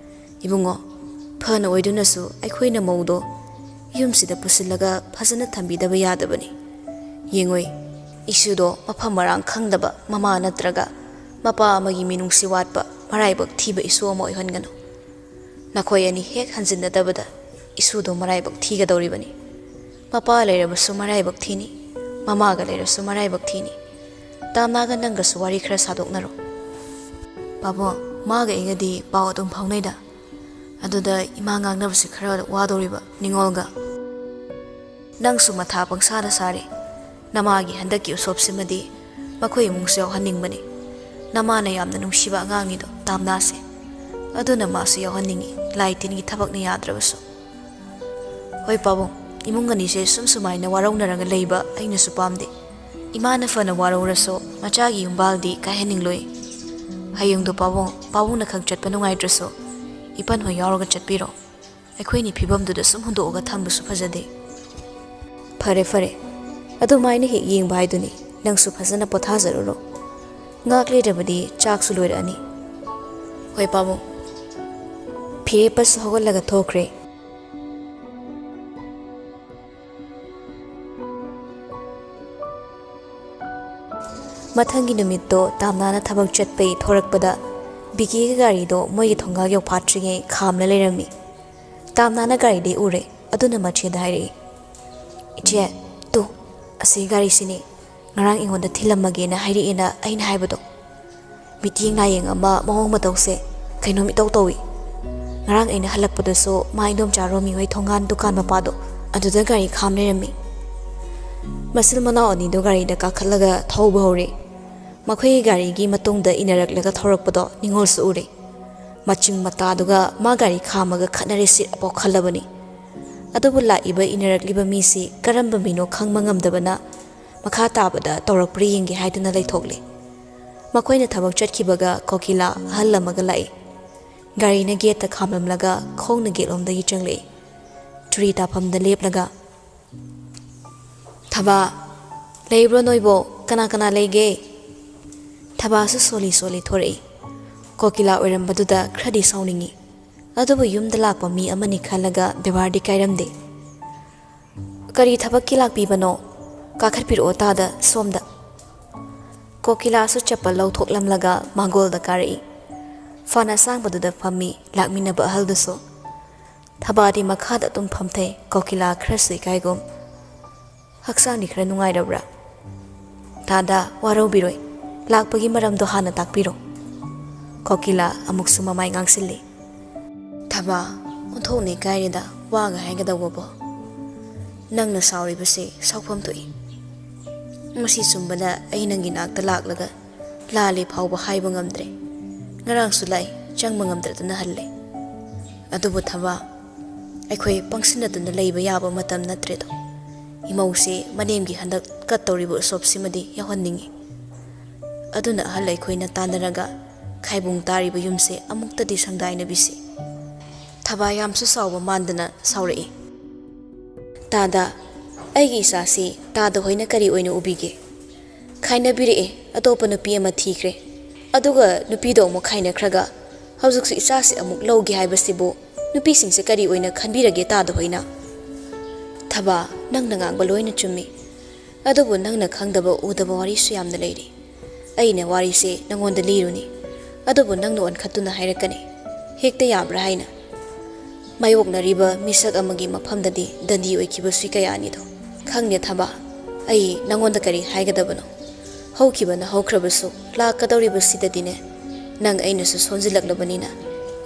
ꯏꯕꯨꯡꯉꯣ, ꯐꯅ ꯑꯣꯏꯗꯨꯅꯁꯨ ꯑꯩꯈꯣꯏꯅ ꯃꯧꯗꯣ ꯌꯨꯝꯁꯤꯗ ꯄꯨꯁꯤꯜꯂꯒ ꯐꯖꯅ ꯊꯝꯕꯤꯗꯕ ꯌꯥꯗꯕꯅꯤ꯫ ꯌꯦꯡꯉꯨꯏ, ꯏꯁꯨꯗꯣ ꯃꯐꯝ ꯃꯔꯥꯡ ꯈꯪꯗꯕ ꯃꯃꯥ ꯅꯠꯇ꯭ꯔꯒ ꯃꯄꯥ ꯑꯃꯒꯤ ꯃꯤꯅꯨꯡꯁꯤ ꯋꯥꯠꯄ, ꯃꯔꯥꯏꯕꯛ ꯊꯤꯕ ꯏꯁꯨ ꯑꯃ ꯑꯣꯏꯍꯟꯒꯅꯨ꯫ ꯅꯈꯣꯏ ꯑꯅꯤ ꯍꯦꯛ ꯍꯟꯖꯤꯟꯅꯗꯕꯗ ꯏꯁꯨꯗꯣ ꯃꯔꯥꯏꯕꯛ ꯊꯤꯒꯗꯧꯔꯤꯕꯅꯤ꯫ ꯃꯄꯥ ꯂꯩꯔꯕꯁꯨ ꯃꯔꯥꯏꯕꯛ ꯊꯤꯅꯤ, ꯃꯃꯥꯒ ꯂꯩꯔꯁꯨ ꯃꯔꯥꯏꯕꯛ ꯊꯤꯅꯤ꯫ ꯇꯥꯝꯅꯥꯒ ꯅꯪꯒꯁꯨ ꯋꯥꯔꯤ ꯈꯔ ꯁꯥꯗꯣꯛꯅꯔꯣ꯫" "ꯄꯥꯕꯨꯡ, ꯃꯥꯒ ꯑꯩꯒꯗꯤ ꯄꯥꯎ ꯑꯗꯨꯝ ꯐꯥꯎꯅꯩꯗ꯫ ꯑꯗꯨꯗ ꯏꯃꯥ ꯉꯥꯡꯅꯕꯁꯤ ꯈꯔ ꯋꯥꯗꯧꯔꯤꯕ ꯅꯤꯉꯣꯜꯒ꯫ "ꯅꯪꯁꯨ ꯃꯊꯥ ꯄꯪꯁꯥꯗ ꯁꯥꯔꯦ꯫ ꯅꯃꯥꯒꯤ ꯍꯟꯗꯛꯀꯤ ꯎꯁꯣꯞꯁꯤꯃꯗꯤ ꯃꯈꯣꯏ ꯏꯃꯨꯡꯁꯨ ꯌꯥꯎꯍꯟꯅꯤꯡꯕꯅꯤ꯫ ꯅꯃꯥꯅ ꯌꯥꯝꯅ ꯅꯨꯡꯁꯤꯕ ꯑꯉꯥꯡꯅꯤꯗꯣ, ꯇꯥꯝꯅꯥꯁꯦ꯫ ꯑꯗꯨꯅ ꯃꯥꯁꯨ ꯌꯥꯎꯍꯟꯅꯤꯡꯉꯤ, ꯂꯥꯏ ꯇꯤꯟꯒꯤ ꯊꯕꯛꯅ ꯌꯥꯗ꯭ꯔꯕꯁꯨ꯫ ꯍꯣꯏ ꯄꯥꯕꯨꯡ, ꯏꯃꯨꯡ ꯑꯅꯤꯁꯦ ꯁꯨꯝ ꯁꯨꯃꯥꯏꯅ ꯋꯥꯔꯧꯅꯔꯒ ꯂꯩꯕ ꯑꯩꯅꯁꯨ ꯄꯥꯝꯗꯦ꯫ ꯏꯃꯥꯅ ꯐꯅ ꯋꯥꯔꯧꯔꯁꯨ ꯃꯆꯥꯒꯤ ꯌꯨꯝꯕꯥꯜꯗꯤ ꯀꯥꯏꯍꯟꯅꯤꯡꯂꯣꯏ꯫ ꯍꯌꯦꯡꯗꯣ ꯄꯥꯕꯨꯡ, ꯄꯥꯕꯨꯡꯅ ꯈꯛ ꯆꯠꯄ ꯅꯨꯡꯉꯥꯏꯇ꯭ꯔꯁꯨ ꯏꯄꯟ ꯍꯣꯏ ꯌꯥꯎꯔꯒ ꯆꯠꯄꯤꯔꯣ꯫ ꯑꯩꯈꯣꯏꯅꯤ ꯐꯤꯕꯝꯗꯨꯗ ꯁꯨꯝ ꯍꯨꯟꯗꯣꯛꯑꯒ ꯊꯝꯕꯁꯨ ꯐꯖꯗꯦ"꯫ "ꯐꯔꯦ ꯐꯔꯦ, ꯑꯗꯨꯃꯥꯏꯅ ꯍꯦꯛ ꯌꯦꯡꯕ ꯍꯥꯏꯗꯨꯅꯤ꯫ ꯅꯪꯁꯨ ꯐꯖꯅ ꯄꯣꯊꯥꯖꯔꯨꯔꯣ꯫ ꯉꯥꯛ ꯂꯩꯔꯕꯗꯤ ꯆꯥꯛꯁꯨ ꯂꯣꯏꯔꯛꯑꯅꯤ"꯫ "ꯍꯣꯏ ꯄꯥꯕꯨꯡ"꯫ ꯐꯤꯔꯦꯞꯄꯁꯨ ꯍꯧꯒꯠꯂꯒ ꯊꯣꯛꯈ꯭ꯔꯦ꯫ ꯃꯊꯪꯒꯤ ꯅꯨꯃꯤꯠꯇꯣ ꯇꯥꯝꯅꯥꯅ ꯊꯕꯛ ꯆꯠꯄꯩ ꯊꯣꯔꯛꯄꯗ ꯕꯤꯀꯤꯒꯤ ꯒꯥꯔꯤꯗꯣ ꯃꯣꯏꯒꯤ ꯊꯣꯡꯒꯥꯜ ꯌꯧꯐꯥꯠꯇ꯭ꯔꯤꯉꯩ ꯈꯥꯝꯂ ꯂꯩꯔꯝꯃꯤ꯫ ꯇꯥꯝꯅꯥꯅ ꯒꯥꯔꯤꯗꯤ ꯎꯔꯦ, ꯑꯗꯨꯅ ꯃꯆꯦꯗ ꯍꯥꯏꯔꯛꯏ, "ꯏꯆꯦ, ꯇꯨ, ꯑꯁꯤ ꯒꯥꯔꯤꯁꯤꯅꯤ꯫ ꯉꯔꯥꯡ ꯑꯩꯉꯣꯟꯗ ꯊꯤꯜꯂꯝꯃꯒꯦꯅ ꯍꯥꯏꯔꯛꯑꯦꯅ ꯑꯩꯅ ꯍꯥꯏꯕꯗꯣ꯫ ꯃꯤꯠꯌꯦꯡ ꯅꯥꯌꯦꯡ ꯑꯃ, ꯃꯑꯣꯡ ꯃꯇꯧꯁꯦ ꯀꯩꯅꯣꯝ ꯏꯇꯧ ꯇꯧꯏ꯫ ꯉꯔꯥꯡ ꯑꯩꯅ ꯍꯜꯂꯛꯄꯗꯁꯨ ꯃꯥ ꯏꯟꯗꯣꯝꯆꯥ ꯔꯣꯃꯤ ꯍꯣꯏ ꯊꯣꯡꯒꯥꯟ ꯗꯨꯀꯥꯟ ꯃꯄꯥꯗꯣ ꯑꯗꯨꯗ ꯒꯥꯔꯤ ꯈꯥꯝ ꯂꯩꯔꯝꯃꯤ"꯫ ꯃꯆꯤꯟ ꯃꯅꯥꯎ ꯑꯅꯤꯗꯣ ꯒꯥꯔꯤꯗ ꯀꯥꯈꯠꯂꯒ ꯊꯧꯕ ꯍꯧꯔꯦ꯫ ꯃꯈꯣꯏꯒꯤ ꯒꯥꯔꯤꯒꯤ ꯃꯇꯨꯡꯗ ꯏꯟꯅꯔꯛꯂꯒ ꯊꯧꯔꯛꯄꯗꯣ ꯅꯤꯉꯣꯜꯁꯨ ꯎꯔꯦ꯫ ꯃꯆꯤꯡ ꯃꯇꯥꯗꯨꯒ ꯃꯥ ꯒꯥꯔꯤ ꯈꯥꯝꯃꯒ ꯈꯠꯅꯔꯦ ꯁꯤꯠ ꯑꯄꯥꯎ ꯈꯜꯂꯕꯅꯤ꯫ ꯑꯗꯨꯕꯨ ꯂꯥꯛꯏꯕ ꯏꯟꯅꯔꯛꯂꯤꯕ ꯃꯤꯁꯤ ꯀꯔꯝꯕ ꯃꯤꯅꯣ ꯈꯪꯕ ꯉꯝꯗꯕꯅ ꯃꯈꯥ ꯇꯥꯕꯗ ꯇꯧꯔꯛꯄ꯭ꯔꯥ ꯌꯦꯡꯒꯦ ꯍꯥꯏꯗꯨꯅ ꯂꯩꯊꯣꯛꯂꯦ꯫ ꯃꯈꯣꯏꯅ ꯊꯕꯛ ꯆꯠꯈꯤꯕꯒ ꯀꯣꯀꯤꯂꯥ ꯑꯍꯜ ꯑꯃꯒ ꯂꯥꯛꯏ꯫ ꯒꯥꯔꯤꯅ ꯒꯦꯠꯇ ꯈꯥꯝꯂꯝꯂꯒ ꯈꯣꯡꯅ ꯒꯦꯠꯂꯣꯝꯗꯒꯤ ꯆꯪꯂꯛꯏ꯫ ꯆꯨꯔꯤ ꯇꯥꯐꯝꯗ ꯂꯦꯞꯂꯒ, "ꯊꯕꯥ, ꯂꯩꯕ꯭ꯔꯣ ꯅꯣꯏꯕꯣ? ꯀꯅꯥ ꯀꯅꯥ ꯂꯩꯒꯦ?" ꯊꯕꯥꯁꯨ ꯁꯣꯜꯂꯤ ꯁꯣꯜꯂꯤ ꯊꯣꯔꯛꯏ꯫ ꯀꯣꯀꯤꯂꯥ ꯑꯣꯏꯔꯝꯕꯗꯨꯗ ꯈꯔꯗꯤ ꯁꯥꯎꯅꯤꯡꯉꯤ꯫ ꯑꯗꯨꯕꯨ ꯌꯨꯝꯗ ꯂꯥꯛꯄ ꯃꯤ ꯑꯃꯅꯤ ꯈꯜꯂꯒ ꯕꯦꯕꯥꯔꯗꯤ ꯀꯥꯏꯔꯝꯗꯦ꯫ "ꯀꯔꯤ ꯊꯕꯛꯀꯤ ꯂꯥꯛꯄꯤꯕꯅꯣ? ꯀꯥꯈꯠꯄꯤꯔꯛꯑꯣ ꯇꯥꯗ, ꯁꯣꯝꯗ"꯫ ꯀꯣꯀꯤꯂꯥꯁꯨ ꯆꯄꯜ ꯂꯧꯊꯣꯛꯂꯝꯂꯒ ꯃꯥꯡꯒꯣꯜꯗ ꯀꯥꯔꯛꯏ꯫ ꯐꯥꯟ ꯑꯁꯥꯡꯕꯗꯨꯗ ꯐꯝꯃꯤ ꯂꯥꯛꯃꯤꯟꯅꯕ ꯑꯍꯜꯗꯨꯁꯨ꯫ ꯊꯕꯥꯗꯤ ꯃꯈꯥꯗ ꯑꯗꯨꯝ ꯐꯝꯊꯩ, ꯀꯣꯀꯤꯂꯥ ꯈꯔꯁꯨ ꯏꯀꯥꯏꯒꯨꯝ꯫ "ꯍꯛꯆꯥꯡꯗꯤ ꯈꯔ ꯅꯨꯡꯉꯥꯏꯔꯕ꯭ꯔꯥ?" "ꯇꯥꯗ, ꯋꯥꯔꯧꯕꯤꯔꯣꯏ꯫ ꯂꯥꯛꯄꯒꯤ ꯃꯔꯝꯗꯣ ꯍꯥꯟꯅ ꯇꯥꯛꯄꯤꯔꯣ"꯫ ꯀꯣꯀꯤꯂꯥ ꯑꯃꯨꯛꯁꯨ ꯃꯃꯥꯏ ꯉꯥꯡꯁꯤꯜꯂꯤ꯫ ꯋꯥ ꯑꯣꯟꯊꯣꯛꯅ ꯏꯀꯥꯏꯔꯦꯗ, ꯋꯥꯒ ꯍꯥꯏꯒꯗꯧꯕꯕꯣ꯫ ꯅꯪꯅ ꯁꯥꯎꯔꯤꯕꯁꯦ ꯁꯥꯎꯐꯝ ꯊꯣꯛꯏ꯫ ꯃꯁꯤ ꯆꯨꯝꯕꯅ ꯑꯩ ꯅꯪꯒꯤ ꯅꯥꯛꯇ ꯂꯥꯛꯂꯒ ꯂꯥꯜꯂꯦ ꯐꯥꯎꯕ ꯍꯥꯏꯕ ꯉꯝꯗ꯭ꯔꯦ꯫ ꯉꯔꯥꯡꯁꯨ ꯂꯥꯛꯏ, ꯆꯪꯕ ꯉꯝꯗꯗꯅ ꯍꯜꯂꯦ꯫ ꯑꯗꯨꯕꯨ ꯊꯕꯥ, ꯑꯩꯈꯣꯏ ꯄꯪꯁꯤꯟꯅꯗꯨꯅ ꯂꯩꯕ ꯌꯥꯕ ꯃꯇꯝ ꯅꯠꯇ꯭ꯔꯦꯗꯣ꯫ ꯏꯃꯧꯁꯦ ꯃꯅꯦꯝꯒꯤ ꯍꯟꯗꯛ ꯀꯠꯇꯧꯔꯤꯕ ꯎꯁꯣꯞꯁꯤꯃꯗꯤ ꯌꯥꯎꯍꯟꯅꯤꯡꯏ꯫ ꯑꯗꯨꯅ ꯑꯍꯜ ꯑꯩꯈꯣꯏꯅ ꯇꯥꯟꯅꯔꯒ ꯈꯥꯏꯕꯨꯡ ꯇꯥꯔꯤꯕ ꯌꯨꯝꯁꯦ ꯑꯃꯨꯛꯇꯗꯤ ꯁꯪꯗꯥꯏꯅꯕꯤꯁꯤ꯫ ꯊꯕꯥ ꯌꯥꯝꯁꯨ ꯁꯥꯎꯕ ꯃꯥꯟꯗꯅ ꯁꯥꯎꯔꯛꯏ꯫ ꯇꯥꯗ, ꯑꯩꯒꯤ ꯏꯆꯥꯁꯤ ꯇꯥꯗ ꯍꯣꯏꯅ ꯀꯔꯤ ꯑꯣꯏꯅ ꯎꯕꯤꯒꯦ? ꯈꯥꯏꯅꯕꯤꯔꯛꯑꯦ, ꯑꯇꯣꯞꯄ ꯅꯨꯄꯤ ꯑꯃ ꯊꯤꯈ꯭ꯔꯦ꯫ ꯑꯗꯨꯒ ꯅꯨꯄꯤꯗꯣ ꯑꯃꯨꯛ ꯈꯥꯏꯅꯈ꯭ꯔꯒ ꯍꯧꯖꯤꯛꯁꯨ ꯏꯆꯥꯁꯤ ꯑꯃꯨꯛ ꯂꯧꯒꯦ ꯍꯥꯏꯕꯁꯤꯕꯨ ꯅꯨꯄꯤꯁꯤꯡꯁꯦ ꯀꯔꯤ ꯑꯣꯏꯅ ꯈꯟꯕꯤꯔꯒꯦ ꯇꯥꯗ ꯍꯣꯏꯅ? ꯊꯕꯥ, ꯅꯪꯅ ꯉꯥꯡꯕ ꯂꯣꯏꯅ ꯆꯨꯝꯃꯤ꯫ ꯑꯗꯨꯕꯨ ꯅꯪꯅ ꯈꯪꯗꯕ ꯎꯗꯕ ꯋꯥꯔꯤꯁꯨ ꯌꯥꯝꯅ ꯂꯩꯔꯤ꯫ ꯑꯩꯅ ꯋꯥꯔꯤꯁꯦ ꯅꯪꯉꯣꯟꯗ ꯂꯤꯔꯨꯅꯤ, ꯑꯗꯨꯕꯨ ꯅꯪꯅ ꯑꯣꯟꯈꯠꯇꯨꯅ ꯍꯥꯏꯔꯛꯀꯅꯤ, ꯍꯦꯛꯇ ꯌꯥꯕ꯭ꯔꯥ ꯍꯥꯏꯅ꯫ ꯃꯥꯌꯣꯛꯅꯔꯤꯕ ꯃꯤꯁꯛ ꯑꯃꯒꯤ ꯃꯐꯝꯗꯗꯤ ꯗꯟꯗꯤ ꯑꯣꯏꯈꯤꯕꯁꯨ ꯀꯌꯥꯅꯤꯗꯣ꯫ ꯈꯪꯗꯦ ꯊꯕꯥ, ꯑꯩ ꯅꯪꯉꯣꯟꯗ ꯀꯔꯤ ꯍꯥꯏꯒꯗꯕꯅꯣ? ꯍꯧꯈꯤꯕꯅ ꯍꯧꯈ꯭ꯔꯕꯁꯨ, ꯂꯥꯛꯀꯗꯧꯔꯤꯕꯁꯤꯗꯗꯤꯅꯦ, ꯅꯪ ꯑꯩꯅꯁꯨ ꯁꯣꯟꯖꯤꯜꯂꯛꯂꯕꯅꯤꯅ,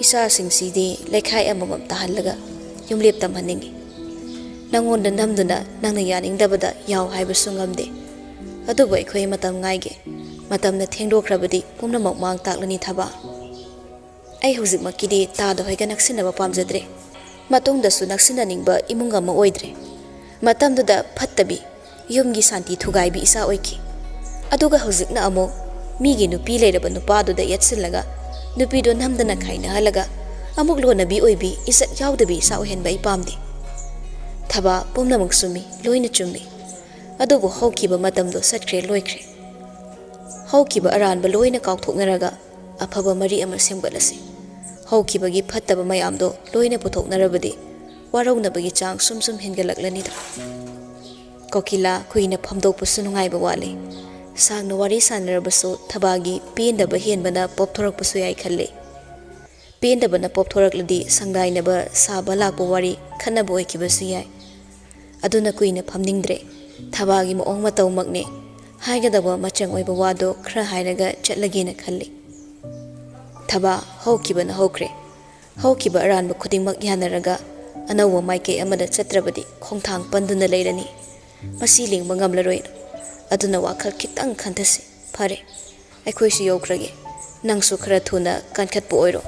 ꯏꯆꯥꯁꯤꯡꯁꯤꯗꯤ ꯂꯩꯈꯥꯏ ꯑꯃꯃꯝ ꯇꯥꯍꯜꯂꯒ ꯌꯨꯝꯂꯦꯞ ꯇꯝꯍꯟꯅꯤꯡꯏ꯫ ꯅꯪꯉꯣꯟꯗ ꯅꯝꯗꯨꯅ ꯅꯪꯅ ꯌꯥꯅꯤꯡꯗꯕꯗ ꯌꯥꯎ ꯍꯥꯏꯕꯁꯨ ꯉꯝꯗꯦ꯫ ꯑꯗꯨꯕꯨ ꯑꯩꯈꯣꯏ ꯃꯇꯝ ꯉꯥꯏꯒꯦ꯫ ꯃꯇꯝꯅ ꯊꯦꯡꯗꯣꯛꯈ꯭ꯔꯕꯗꯤ ꯄꯨꯝꯅꯃꯛ ꯃꯥꯡ ꯇꯥꯛꯂꯅꯤ ꯊꯕꯥ꯫ ꯑꯩ ꯍꯧꯖꯤꯛꯃꯛꯀꯤꯗꯤ ꯇꯥꯗ ꯍꯣꯏꯒ ꯅꯛꯁꯤꯟꯅꯕ ꯄꯥꯝꯖꯗ꯭ꯔꯦ꯫ ꯃꯇꯨꯡꯗꯁꯨ ꯅꯛꯁꯤꯟꯅꯅꯤꯡꯕ ꯏꯃꯨꯡ ꯑꯃ ꯑꯣꯏꯗ꯭ꯔꯦ꯫ ꯃꯇꯝꯗꯨꯗ ꯐꯠꯇꯕꯤ, ꯌꯨꯝꯒꯤ ꯁꯥꯟꯇꯤ ꯊꯨꯒꯥꯏꯕꯤ ꯏꯆꯥ ꯑꯣꯏꯈꯤ꯫ ꯑꯗꯨꯒ ꯍꯧꯖꯤꯛꯅ ꯑꯃꯨꯛ ꯃꯤꯒꯤ ꯅꯨꯄꯤ ꯂꯩꯔꯕ ꯅꯨꯄꯥꯗꯨꯗ ꯌꯦꯠꯁꯤꯜꯂꯒ, ꯅꯨꯄꯤꯗꯣ ꯅꯝꯗꯅ ꯈꯥꯏꯅꯍꯜꯂꯒ, ꯑꯃꯨꯛ ꯂꯣꯟꯅꯕꯤ ꯑꯣꯏꯕꯤ, ꯏꯖꯠ ꯌꯥꯎꯗꯕꯤ ꯏꯆꯥ ꯑꯣꯏꯍꯟꯕ ꯑꯩ ꯄꯥꯝꯗꯦ꯫ ꯊꯕꯥ, ꯄꯨꯝꯅꯃꯛ ꯆꯨꯝꯃꯤ, ꯂꯣꯏꯅ ꯆꯨꯝꯃꯤ꯫ ꯑꯗꯨꯕꯨ ꯍꯧꯈꯤꯕ ꯃꯇꯝꯗꯣ ꯆꯠꯈ꯭ꯔꯦ, ꯂꯣꯏꯈ꯭ꯔꯦ꯫ ꯍꯧꯈꯤꯕ ꯑꯔꯥꯟꯕ ꯂꯣꯏꯅ ꯀꯥꯎꯊꯣꯛꯅꯔꯒ ꯑꯐꯕ ꯃꯔꯤ ꯑꯃ ꯁꯦꯝꯒꯠꯂꯁꯤ꯫ ꯍꯧꯈꯤꯕꯒꯤ ꯐꯠꯇꯕ ꯃꯌꯥꯝꯗꯣ ꯂꯣꯏꯅ ꯄꯨꯊꯣꯛꯅꯔꯕꯗꯤ ꯋꯥꯔꯧꯅꯕꯒꯤ ꯆꯥꯡ ꯁꯨꯝ ꯁꯨꯝ ꯍꯦꯟꯒꯠꯂꯛꯂꯅꯤꯗ꯫ ꯀꯣꯀꯤꯂꯥ, ꯀꯨꯏꯅ ꯐꯝꯗꯣꯛꯄꯁꯨ ꯅꯨꯡꯉꯥꯏꯕ ꯋꯥꯠꯂꯤ꯫ ꯁꯥꯡꯅ ꯋꯥꯔꯤ ꯁꯥꯟꯅꯔꯕꯁꯨ ꯊꯕꯥꯒꯤ ꯄꯦꯟꯗꯕ ꯍꯦꯟꯕꯅ ꯄꯣꯞꯊꯣꯔꯛꯄꯁꯨ ꯌꯥꯏ ꯈꯜꯂꯤ꯫ ꯄꯦꯟꯗꯕꯅ ꯄꯣꯞꯊꯣꯔꯛꯂꯗꯤ ꯁꯪꯗꯥꯏꯅꯕ ꯁꯥꯕ ꯂꯥꯛꯄ ꯋꯥꯔꯤ ꯈꯠꯅꯕ ꯑꯣꯏꯈꯤꯕꯁꯨ ꯌꯥꯏ꯫ ꯑꯗꯨꯅ ꯀꯨꯏꯅ ꯐꯝꯅꯤꯡꯗ꯭ꯔꯦ꯫ ꯊꯕꯥꯒꯤ ꯃꯑꯣꯡ ꯃꯇꯧꯃꯛꯅꯦ꯫ ꯍꯥꯏꯒꯗꯕ ꯃꯆꯪ ꯑꯣꯏꯕ ꯋꯥꯗꯣ ꯈꯔ ꯍꯥꯏꯔꯒ ꯆꯠꯂꯒꯦꯅ ꯈꯜꯂꯤ꯫ ꯊꯕꯥ, ꯍꯧꯈꯤꯕꯅ ꯍꯧꯈ꯭ꯔꯦ꯫ ꯍꯧꯈꯤꯕ ꯑꯔꯥꯟꯕ ꯈꯨꯗꯤꯡꯃꯛ ꯌꯥꯅꯔꯒ ꯑꯅꯧꯕ ꯃꯥꯏꯀꯩ ꯑꯃꯗ ꯆꯠꯇ꯭ꯔꯕꯗꯤ ꯈꯣꯡꯊꯥꯡ ꯄꯟꯗꯨꯅ ꯂꯩꯔꯅꯤ꯫ ꯃꯁꯤ ꯂꯦꯡꯕ ꯉꯝꯂꯔꯣꯏ꯫ ꯑꯗꯨꯅ ꯋꯥꯈꯜ ꯈꯤꯇꯪ ꯈꯟꯊꯁꯤ꯫ ꯐꯔꯦ, ꯑꯩꯈꯣꯏꯁꯨ ꯌꯧꯈ꯭ꯔꯒꯦ꯫ ꯅꯪꯁꯨ ꯈꯔ ꯊꯨꯅ ꯀꯟꯈꯠꯄ ꯑꯣꯏꯔꯣ꯫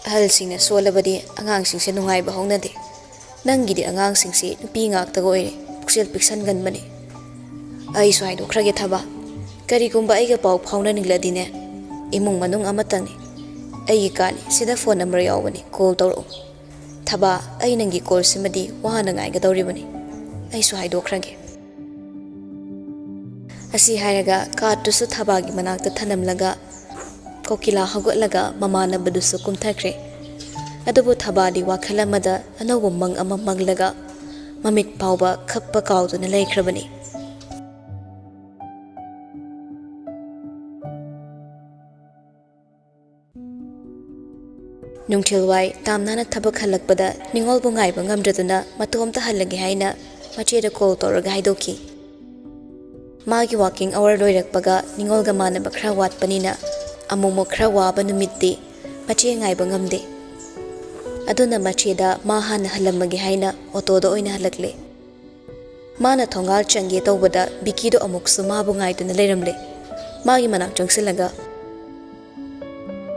ꯑꯍꯜꯁꯤꯡꯅ ꯁꯣꯜꯂꯕꯗꯤ ꯑꯉꯥꯡꯁꯤꯡꯁꯦ ꯅꯨꯡꯉꯥꯏꯕ ꯍꯧꯅꯗꯦ꯫ ꯅꯪꯒꯤꯗꯤ ꯑꯉꯥꯡꯁꯤꯡꯁꯤ ꯅꯨꯄꯤ ꯉꯥꯛꯇꯒ ꯑꯣꯏꯔꯦ, ꯄꯨꯛꯆꯦꯜ ꯄꯤꯛꯁꯟꯒꯟꯕꯅꯤ꯫ ꯑꯩꯁꯨ ꯍꯥꯏꯗꯣꯛꯈ꯭ꯔꯒꯦ ꯊꯕꯥ, ꯀꯔꯤꯒꯨꯝꯕ ꯑꯩꯒ ꯄꯥꯎ ꯐꯥꯎꯅꯅꯤꯡꯂꯗꯤꯅꯦ, ꯏꯃꯨꯡ ꯃꯅꯨꯡ ꯑꯃꯇꯪꯅꯤ, ꯑꯩꯒꯤ ꯀꯥꯅꯤ, ꯁꯤꯗ ꯐꯣꯟ ꯅꯝꯕꯔ ꯌꯥꯎꯕꯅꯤ, ꯀꯣꯜ ꯇꯧꯔꯛꯎ꯫ ꯊꯕꯥ, ꯑꯩ ꯅꯪꯒꯤ ꯀꯣꯜꯁꯤꯃꯗꯤ ꯋꯥꯅ ꯉꯥꯏꯒꯗꯧꯔꯤꯕꯅꯤ꯫ ꯑꯩꯁꯨ ꯍꯥꯏꯗꯣꯛꯈ꯭ꯔꯒꯦ꯫ ꯑꯁꯤ ꯍꯥꯏꯔꯒ ꯀꯥꯔꯠꯇꯨꯁꯨ ꯊꯕꯥꯒꯤ ꯃꯅꯥꯛꯇ ꯊꯅꯝꯂꯒ ꯀꯣꯀꯤꯂꯥ ꯍꯧꯒꯠꯂꯒ ꯃꯃꯥꯟꯅꯕꯗꯨꯁꯨ ꯀꯨꯝꯊꯈ꯭ꯔꯦ꯫ ꯑꯗꯨꯕꯨ ꯊꯕꯥꯗꯤ ꯋꯥꯈꯜ ꯑꯃꯗ ꯑꯅꯧꯕ ꯃꯪ ꯑꯃ ꯃꯪꯂꯒ ꯃꯃꯤꯠ ꯐꯥꯎꯕ ꯈꯞꯄ ꯀꯥꯎꯗꯨꯅ ꯂꯩꯈ꯭ꯔꯕꯅꯤ꯫ ꯅꯨꯡꯊꯤꯜꯋꯥꯏ ꯇꯥꯝꯅꯥꯅ ꯊꯕꯛ ꯍꯜꯂꯛꯄꯗ ꯅꯤꯉꯣꯜꯕꯨ ꯉꯥꯏꯕ ꯉꯝꯗ꯭ꯔꯗꯨꯅ ꯃꯇꯣꯝꯇ ꯍꯜꯂꯒꯦ ꯍꯥꯏꯅ ꯃꯆꯦꯗ ꯀꯣꯜ ꯇꯧꯔꯒ ꯍꯥꯏꯗꯣꯛꯈꯤ꯫ ꯃꯥꯒꯤ ꯋꯥꯀꯤꯡ ꯑꯋꯥꯔ ꯂꯣꯏꯔꯛꯄꯒ ꯅꯤꯉꯣꯜꯒ ꯃꯥꯟꯅꯕ ꯈꯔ ꯋꯥꯠꯄꯅꯤꯅ ꯑꯃꯨꯛꯃꯨꯛ ꯈꯔ ꯋꯥꯕ ꯅꯨꯃꯤꯠꯇꯤ ꯃꯆꯦ ꯉꯥꯏꯕ ꯉꯝꯗꯦ꯫ ꯑꯗꯨꯅ ꯃꯆꯦꯗ ꯃꯥ ꯍꯥꯟꯅ ꯍꯜꯂꯝꯃꯒꯦ ꯍꯥꯏꯅ ꯑꯣꯇꯣꯗ ꯑꯣꯏꯅ ꯍꯜꯂꯛꯂꯦ꯫ ꯃꯥꯅ ꯊꯣꯡꯒꯥꯜ ꯆꯪꯒꯦ ꯇꯧꯕꯗ ꯕꯤꯀꯤꯗꯣ ꯑꯃꯨꯛꯁꯨ ꯃꯥꯕꯨ ꯉꯥꯏꯗꯨꯅ ꯂꯩꯔꯝꯂꯦ꯫ ꯃꯥꯒꯤ ꯃꯅꯥꯛ ꯆꯪꯁꯤꯜꯂꯒ,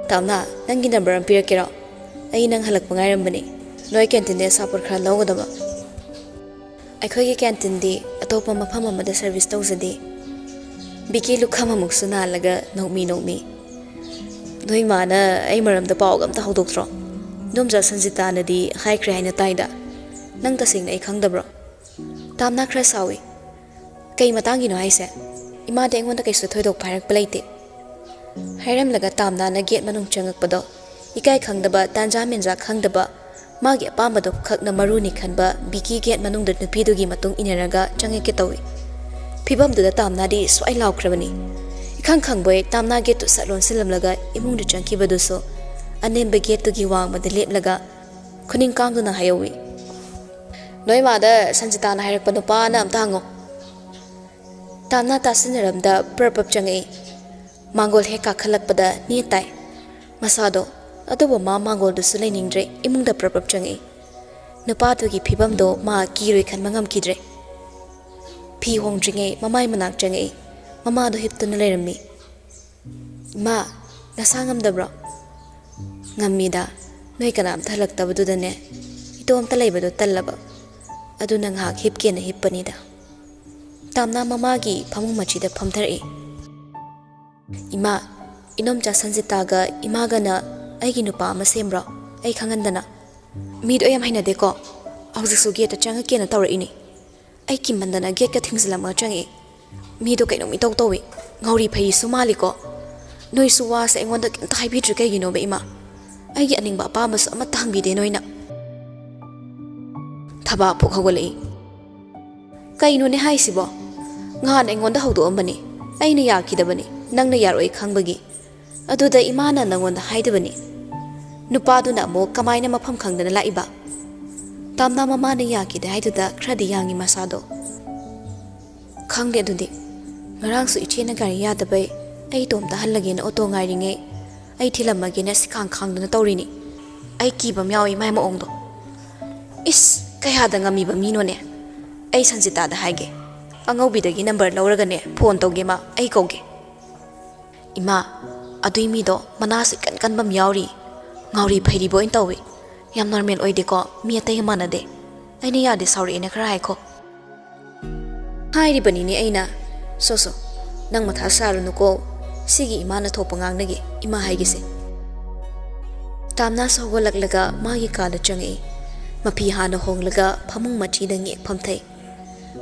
"ꯇꯥꯝꯅꯥ, ꯅꯪꯒꯤ ꯅꯝꯕꯔ ꯑꯃ ꯄꯤꯔꯛꯀꯦꯔꯣ? ꯑꯩ ꯅꯪ ꯍꯜꯂꯛꯄ ꯉꯥꯏꯔꯝꯕꯅꯤ꯫ ꯅꯣꯏ ꯀꯦꯟꯇꯤꯟꯗ ꯑꯆꯥꯄꯣꯠ ꯈꯔ ꯂꯧꯒꯗꯕ꯫" "ꯑꯩꯈꯣꯏꯒꯤ ꯀꯦꯟꯇꯤꯟꯗꯤ ꯑꯇꯣꯞꯄ ꯃꯐꯝ ꯑꯃꯗ ꯁꯔꯚꯤꯁ ꯇꯧꯖꯗꯦ꯫" ꯕꯤꯀꯤ ꯂꯨꯈꯝ ꯑꯃꯨꯛꯁꯨ ꯅꯥꯜꯂꯒ ꯅꯣꯛꯃꯤ ꯅꯣꯛꯃꯤ꯫ "ꯅꯣꯏ ꯃꯥꯅ ꯑꯩ ꯃꯔꯝꯗ ꯄꯥꯎꯒ ꯑꯝꯇ ꯍꯧꯗꯣꯛꯇ꯭ꯔꯣ? ꯏꯗꯣꯝꯆꯥ ꯁꯟꯖꯤꯇꯥꯅꯗꯤ ꯍꯥꯏꯈ꯭ꯔꯦ ꯍꯥꯏꯅ ꯇꯥꯏꯗ꯫ ꯅꯪ ꯇꯁꯦꯡꯅ ꯑꯩ ꯈꯪꯗꯕ꯭ꯔꯣ?" ꯇꯥꯝꯅꯥ ꯈꯔ ꯁꯥꯎꯏ꯫ "ꯀꯩ ꯃꯇꯥꯡꯒꯤꯅꯣ ꯍꯥꯏꯁꯦ? ꯏꯃꯥꯗꯤ ꯑꯩꯉꯣꯟꯗ ꯀꯩꯁꯨ ꯊꯣꯏꯗꯣꯛꯄ ꯍꯥꯏꯔꯛꯄ ꯂꯩꯇꯦ꯫" ꯍꯥꯏꯔꯝꯂꯒ ꯇꯥꯝꯅꯥꯅ ꯒꯦꯠ ꯃꯅꯨꯡ ꯆꯪꯉꯛꯄꯗꯣ ꯏꯀꯥꯏ ꯈꯪꯗꯕ, ꯇꯥꯟꯖꯥ ꯃꯦꯟꯖꯥ ꯈꯪꯗꯕ, ꯃꯥꯒꯤ ꯑꯄꯥꯝꯕꯗꯣ ꯈꯛꯅ ꯃꯔꯨꯅꯤ ꯈꯟꯕ ꯕꯤꯀꯤ ꯒꯦꯠ ꯃꯅꯨꯡꯗ ꯅꯨꯄꯤꯗꯨꯒꯤ ꯃꯇꯨꯡ ꯏꯟꯅꯔꯒ ꯆꯪꯉꯛꯀꯦ ꯇꯧꯏ꯫ ꯐꯤꯕꯝꯗꯨꯗ ꯇꯥꯝꯅꯥꯗꯤ ꯁ꯭ꯋꯥꯏ ꯂꯥꯎꯈ꯭ꯔꯕꯅꯤ꯫ ꯏꯈꯪ ꯈꯪꯕꯣꯏ ꯇꯥꯝꯅꯥ ꯒꯦꯠꯇꯨ ꯁꯠ ꯂꯣꯟꯁꯤꯜꯂꯝꯂꯒ ꯏꯃꯨꯡꯗ ꯆꯪꯈꯤꯕꯗꯨꯁꯨ ꯑꯅꯦꯝꯕ ꯒꯦꯠꯇꯨꯒꯤ ꯋꯥꯡꯃꯗ ꯂꯦꯞꯂꯒ ꯈꯨꯅꯤꯡ ꯀꯥꯡꯗꯨꯅ ꯍꯥꯏꯍꯧꯏ, "ꯅꯣꯏ ꯃꯥꯗ ꯁꯟꯖꯤꯇꯥꯅ ꯍꯥꯏꯔꯛꯄ ꯅꯨꯄꯥꯅ ꯑꯝꯇ ꯍꯪꯉꯣ꯫" ꯇꯥꯝꯅꯥ ꯇꯥꯁꯤꯟꯅꯔꯝꯗ ꯄ꯭ꯔꯞ ꯄ꯭ꯔꯞ ꯆꯪꯉꯛꯏ꯫ ꯃꯥꯡꯒꯣꯜ ꯍꯦꯛ ꯀꯥꯈꯠꯂꯛꯄꯗ ꯅꯦ ꯇꯥꯏ꯫ ꯃꯁꯥꯗꯣ ꯑꯗꯨꯕꯨ ꯃꯥ ꯃꯥꯡꯒꯣꯜꯗꯨꯁꯨ ꯂꯩꯅꯤꯡꯗ꯭ꯔꯦ, ꯏꯃꯨꯡꯗ ꯄ꯭ꯔꯞ ꯄ꯭ꯔꯞ ꯆꯪꯉꯛꯏ꯫ ꯅꯨꯄꯥꯗꯨꯒꯤ ꯐꯤꯕꯝꯗꯣ ꯃꯥ ꯀꯤꯔꯣꯏ ꯈꯟꯕ ꯉꯝꯈꯤꯗ꯭ꯔꯦ꯫ ꯐꯤ ꯍꯣꯡꯗ꯭ꯔꯤꯉꯩ ꯃꯃꯥꯏ ꯃꯅꯥꯛ ꯆꯪꯉꯛꯏ꯫ ꯃꯃꯥꯗꯣ ꯍꯤꯞꯇꯨꯅ ꯂꯩꯔꯝꯃꯤ꯫ "ꯏꯃꯥ, ꯅꯁꯥ ꯉꯝꯗꯕ꯭ꯔꯣ?" "ꯉꯝꯃꯤꯗ, ꯅꯣꯏ ꯀꯅꯥꯝꯇ ꯍꯜꯂꯛꯇꯕꯗꯨꯗꯅꯦ, ꯏꯇꯣꯝꯇ ꯂꯩꯕꯗꯣ ꯇꯜꯂꯕ꯫ ꯑꯗꯨꯅ ꯉꯥꯏꯍꯥꯛ ꯍꯤꯞꯀꯦꯅ ꯍꯤꯞꯄꯅꯤꯗ꯫" ꯇꯥꯝꯅꯥ ꯃꯃꯥꯒꯤ ꯐꯃꯨꯡ ꯃꯆꯤꯗ ꯐꯝꯊꯔꯛꯏ꯫ "ꯏꯃꯥ, ꯏꯅꯣꯝꯆꯥ ꯁꯟꯖꯤꯇꯥꯒ ꯏꯃꯥꯒꯅ ꯑꯩꯒꯤ ꯅꯨꯄꯥ ꯑꯃ ꯁꯦꯝꯕ꯭ꯔꯣ? ꯑꯩ ꯈꯪꯍꯟꯗꯅ꯫ ꯃꯤꯗꯣ ꯑꯩ ꯌꯥꯝ ꯍꯩꯅꯗꯦꯀꯣ꯫ ꯍꯧꯖꯤꯛꯁꯨ ꯒꯦꯠꯇ ꯆꯪꯉꯛꯀꯦꯅ ꯇꯧꯔꯛꯏꯅꯤ꯫ ꯑꯩ ꯀꯤꯃꯟꯗꯅ ꯒꯦꯠꯀ ꯊꯤꯡꯖꯤꯜꯂꯝꯃꯒ ꯆꯪꯉꯛꯏ꯫ ꯃꯤꯗꯣ ꯀꯩꯅꯣꯝ ꯏꯇꯧ ꯇꯧꯏ꯫ ꯉꯥꯎꯔꯤ ꯐꯩꯔꯤꯁꯨ ꯃꯥꯜꯂꯤꯀꯣ꯫ ꯅꯣꯏꯁꯨ ꯋꯥꯁꯦ ꯑꯩꯉꯣꯟꯗ ꯀꯩꯝꯇ ꯍꯥꯏꯕꯤꯗ꯭ꯔꯤ ꯀꯩꯒꯤꯅꯣꯕ, ꯏꯃꯥ? ꯑꯩꯒꯤ ꯑꯅꯤꯡꯕ ꯑꯄꯥꯝꯕꯁꯨ ꯑꯃꯠꯇ ꯍꯪꯕꯤꯗꯦ ꯅꯣꯏꯅ꯫" ꯊꯕꯥ ꯐꯨꯛ ꯍꯧꯒꯠꯂꯛꯏ꯫ "ꯀꯩꯅꯣꯅꯦ ꯍꯥꯏꯁꯤꯕꯣ? ꯉꯍꯥꯟ ꯑꯩꯉꯣꯟꯗ ꯍꯧꯗꯣꯛꯑꯝꯕꯅꯤ꯫ ꯑꯩꯅ ꯌꯥꯈꯤꯗꯕꯅꯤ, ꯅꯪꯅ ꯌꯥꯔꯣꯏ ꯈꯪꯕꯒꯤ꯫ ꯑꯗꯨꯗ ꯏꯃꯥꯅ ꯅꯪꯉꯣꯟꯗ ꯍꯥꯏꯗꯕꯅꯤ꯫ ꯅꯨꯄꯥꯗꯨꯅ ꯑꯃꯨꯛ ꯀꯃꯥꯏꯅ ꯃꯐꯝ ꯈꯪꯗꯅ ꯂꯥꯛꯏꯕ?" ꯇꯥꯝꯅꯥ ꯃꯃꯥꯅ ꯌꯥꯈꯤꯗꯦ ꯍꯥꯏꯗꯨꯗ ꯈꯔꯗꯤ ꯌꯥꯡꯉꯤ ꯃꯁꯥꯗꯣ꯫ "ꯈꯪꯗꯦ ꯑꯗꯨꯗꯤ꯫ ꯉꯔꯥꯡꯁꯨ ꯏꯆꯦꯅ ꯒꯥꯔꯤ ꯌꯥꯗꯕꯩ ꯑꯩ ꯏꯇꯣꯝꯇ ꯍꯜꯂꯒꯦꯅ ꯑꯣꯇꯣ ꯉꯥꯏꯔꯤꯉꯩ ꯑꯩ ꯊꯤꯜꯂꯝꯃꯒꯦꯅ ꯁꯤꯈꯥꯡ ꯈꯥꯡꯗꯨꯅ ꯇꯧꯔꯤꯅꯤ꯫ ꯑꯩ ꯀꯤꯕ ꯑꯃ ꯌꯥꯎꯏ ꯃꯥꯏ ꯃꯑꯣꯡꯗꯣ꯫ ꯏꯁ, ꯀꯌꯥꯗ ꯉꯝꯃꯤꯕ ꯃꯤꯅꯣꯅꯦ? ꯑꯩ ꯁꯟꯖꯤꯇꯥꯗ ꯍꯥꯏꯒꯦ꯫ ꯑꯉꯧꯕꯤꯗꯒꯤ ꯅꯝꯕꯔ ꯂꯧꯔꯒꯅꯦ ꯐꯣꯟ ꯇꯧꯒꯦ ꯃꯥ, ꯑꯩ ꯀꯧꯒꯦ꯫" "ꯏꯃꯥ, ꯑꯗꯨꯏ ꯃꯤꯗꯣ ꯃꯅꯥꯁꯨ ꯏꯀꯟ ꯀꯟꯕ ꯑꯃ ꯌꯥꯎꯔꯤ꯫ ꯉꯥꯎꯔꯤ ꯐꯩꯔꯤꯕ ꯑꯣꯏꯅ ꯇꯧꯏ꯫ ꯌꯥꯝ ꯅꯣꯔꯃꯦꯜ ꯑꯣꯏꯗꯦꯀꯣ, ꯃꯤ ꯑꯇꯩꯒ ꯃꯥꯟꯅꯗꯦ꯫ ꯑꯩꯅ ꯌꯥꯗꯦ, ꯁꯥꯎꯔꯛꯑꯦꯅ ꯈꯔ ꯍꯥꯏꯈꯣ꯫" "ꯍꯥꯏꯔꯤꯕꯅꯤꯅꯦ ꯑꯩꯅ꯫ ꯁꯣ ꯁꯣ, ꯅꯪ ꯃꯊꯥ ꯁꯥꯔꯨꯅꯨꯀꯣ꯫ ꯁꯤꯒꯤ ꯏꯃꯥꯅ ꯊꯣꯛꯄ ꯉꯥꯡꯅꯒꯦ, ꯏꯃꯥ ꯍꯥꯏꯒꯦꯁꯦ꯫" ꯇꯥꯝꯅꯥꯁꯨ ꯍꯧꯒꯠꯂꯛꯂꯒ ꯃꯥꯒꯤ ꯀꯥꯗ ꯆꯪꯉꯛꯏ꯫ ꯃꯐꯤ ꯍꯥꯟꯅ ꯍꯣꯡꯂꯒ ꯐꯃꯨꯡ ꯃꯆꯤꯗ ꯉꯦꯛ ꯐꯝꯊꯩ꯫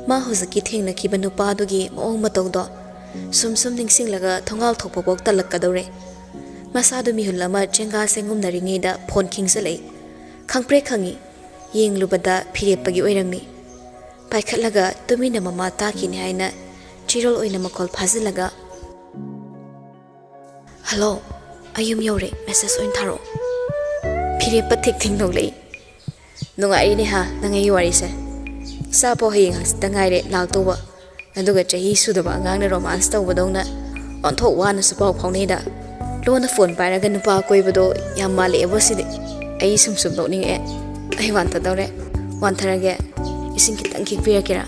ꯃꯥ ꯍꯧꯖꯤꯛꯀꯤ ꯊꯦꯡꯅꯈꯤꯕ ꯅꯨꯄꯥꯗꯨꯒꯤ ꯃꯑꯣꯡ ꯃꯇꯧꯗꯣ ꯁꯨꯝ ꯁꯨꯝ ꯅꯤꯡꯁꯤꯡꯂꯒ ꯊꯣꯡꯒꯥꯜ ꯊꯣꯛꯄꯐꯥꯎ ꯇꯜꯂꯛꯀꯗꯧꯔꯦ꯫ ꯃꯁꯥꯗꯨ ꯃꯤꯍꯨꯜ ꯑꯃ ꯆꯦꯡꯒꯥ ꯆꯦꯡꯒꯨꯝꯅꯔꯤꯉꯩꯗ ꯐꯣꯟ ꯈꯤꯡꯖꯤꯜꯂꯛꯏ꯫ ꯈꯪꯄ꯭ꯔꯦꯛ ꯈꯪꯉꯤ꯫ ꯌꯦꯡꯂꯨꯕꯗ ꯐꯤꯔꯦꯞꯄꯒꯤ ꯑꯣꯏꯔꯝꯃꯤ꯫ ꯄꯥꯏꯈꯠꯂꯒ ꯇꯨꯃꯤꯟꯅ ꯃꯃꯥ ꯇꯥꯈꯤꯅꯤ ꯍꯥꯏꯅ ꯆꯤꯔꯣꯜ ꯑꯣꯏꯅ ꯃꯈꯣꯜ ꯐꯥꯖꯤꯜꯂꯒ, "ꯍꯜꯂꯣ, ꯑꯩ ꯌꯨꯝ ꯌꯧꯔꯦ, ꯃꯦꯁꯦꯖ ꯑꯣꯏꯅ ꯊꯥꯔꯛꯑꯣ꯫" ꯐꯤꯔꯦꯞꯄ ꯊꯤꯛ ꯊꯤꯡ ꯅꯣꯛꯂꯛꯏ꯫ "ꯅꯨꯡꯉꯥꯏꯔꯤꯅꯦ ꯍꯥ, ꯅꯪ ꯑꯩꯒꯤ ꯋꯥꯔꯤꯁꯦ꯫ ꯏꯆꯥ ꯄꯣꯛ ꯍꯌꯦꯡ ꯍꯪꯆꯤꯠꯇ ꯉꯥꯏꯔꯦ ꯂꯥꯛꯇꯧꯕ꯫ ꯑꯗꯨꯒ ꯆꯍꯤ ꯁꯨꯗꯕ ꯑꯉꯥꯡꯅ ꯔꯣꯃꯥꯟꯁ ꯇꯧꯕꯗꯧꯅ ꯑꯣꯟꯊꯣꯛ ꯋꯥꯅꯁꯨ ꯄꯥꯎ ꯐꯥꯎꯅꯩꯗ꯫ ꯂꯣꯟꯅ ꯐꯣꯟ ꯄꯥꯏꯔꯒ ꯅꯨꯄꯥ ꯀꯣꯏꯕꯗꯣ ꯌꯥꯝ ꯃꯥꯜꯂꯛꯑꯦꯕꯣ ꯁꯤꯗꯤ꯫ ꯑꯩ ꯁꯨꯝ ꯁꯨꯝ ꯅꯣꯛꯅꯤꯡꯉꯛꯑꯦ꯫ ꯑꯩ ꯋꯥꯟꯊꯗꯧꯔꯦ꯫ ꯋꯥꯟꯊꯔꯒꯦ꯫ ꯏꯁꯤꯡ ꯈꯤꯇꯪ ꯈꯤꯛꯄꯤꯔꯛꯀꯦꯔꯥ?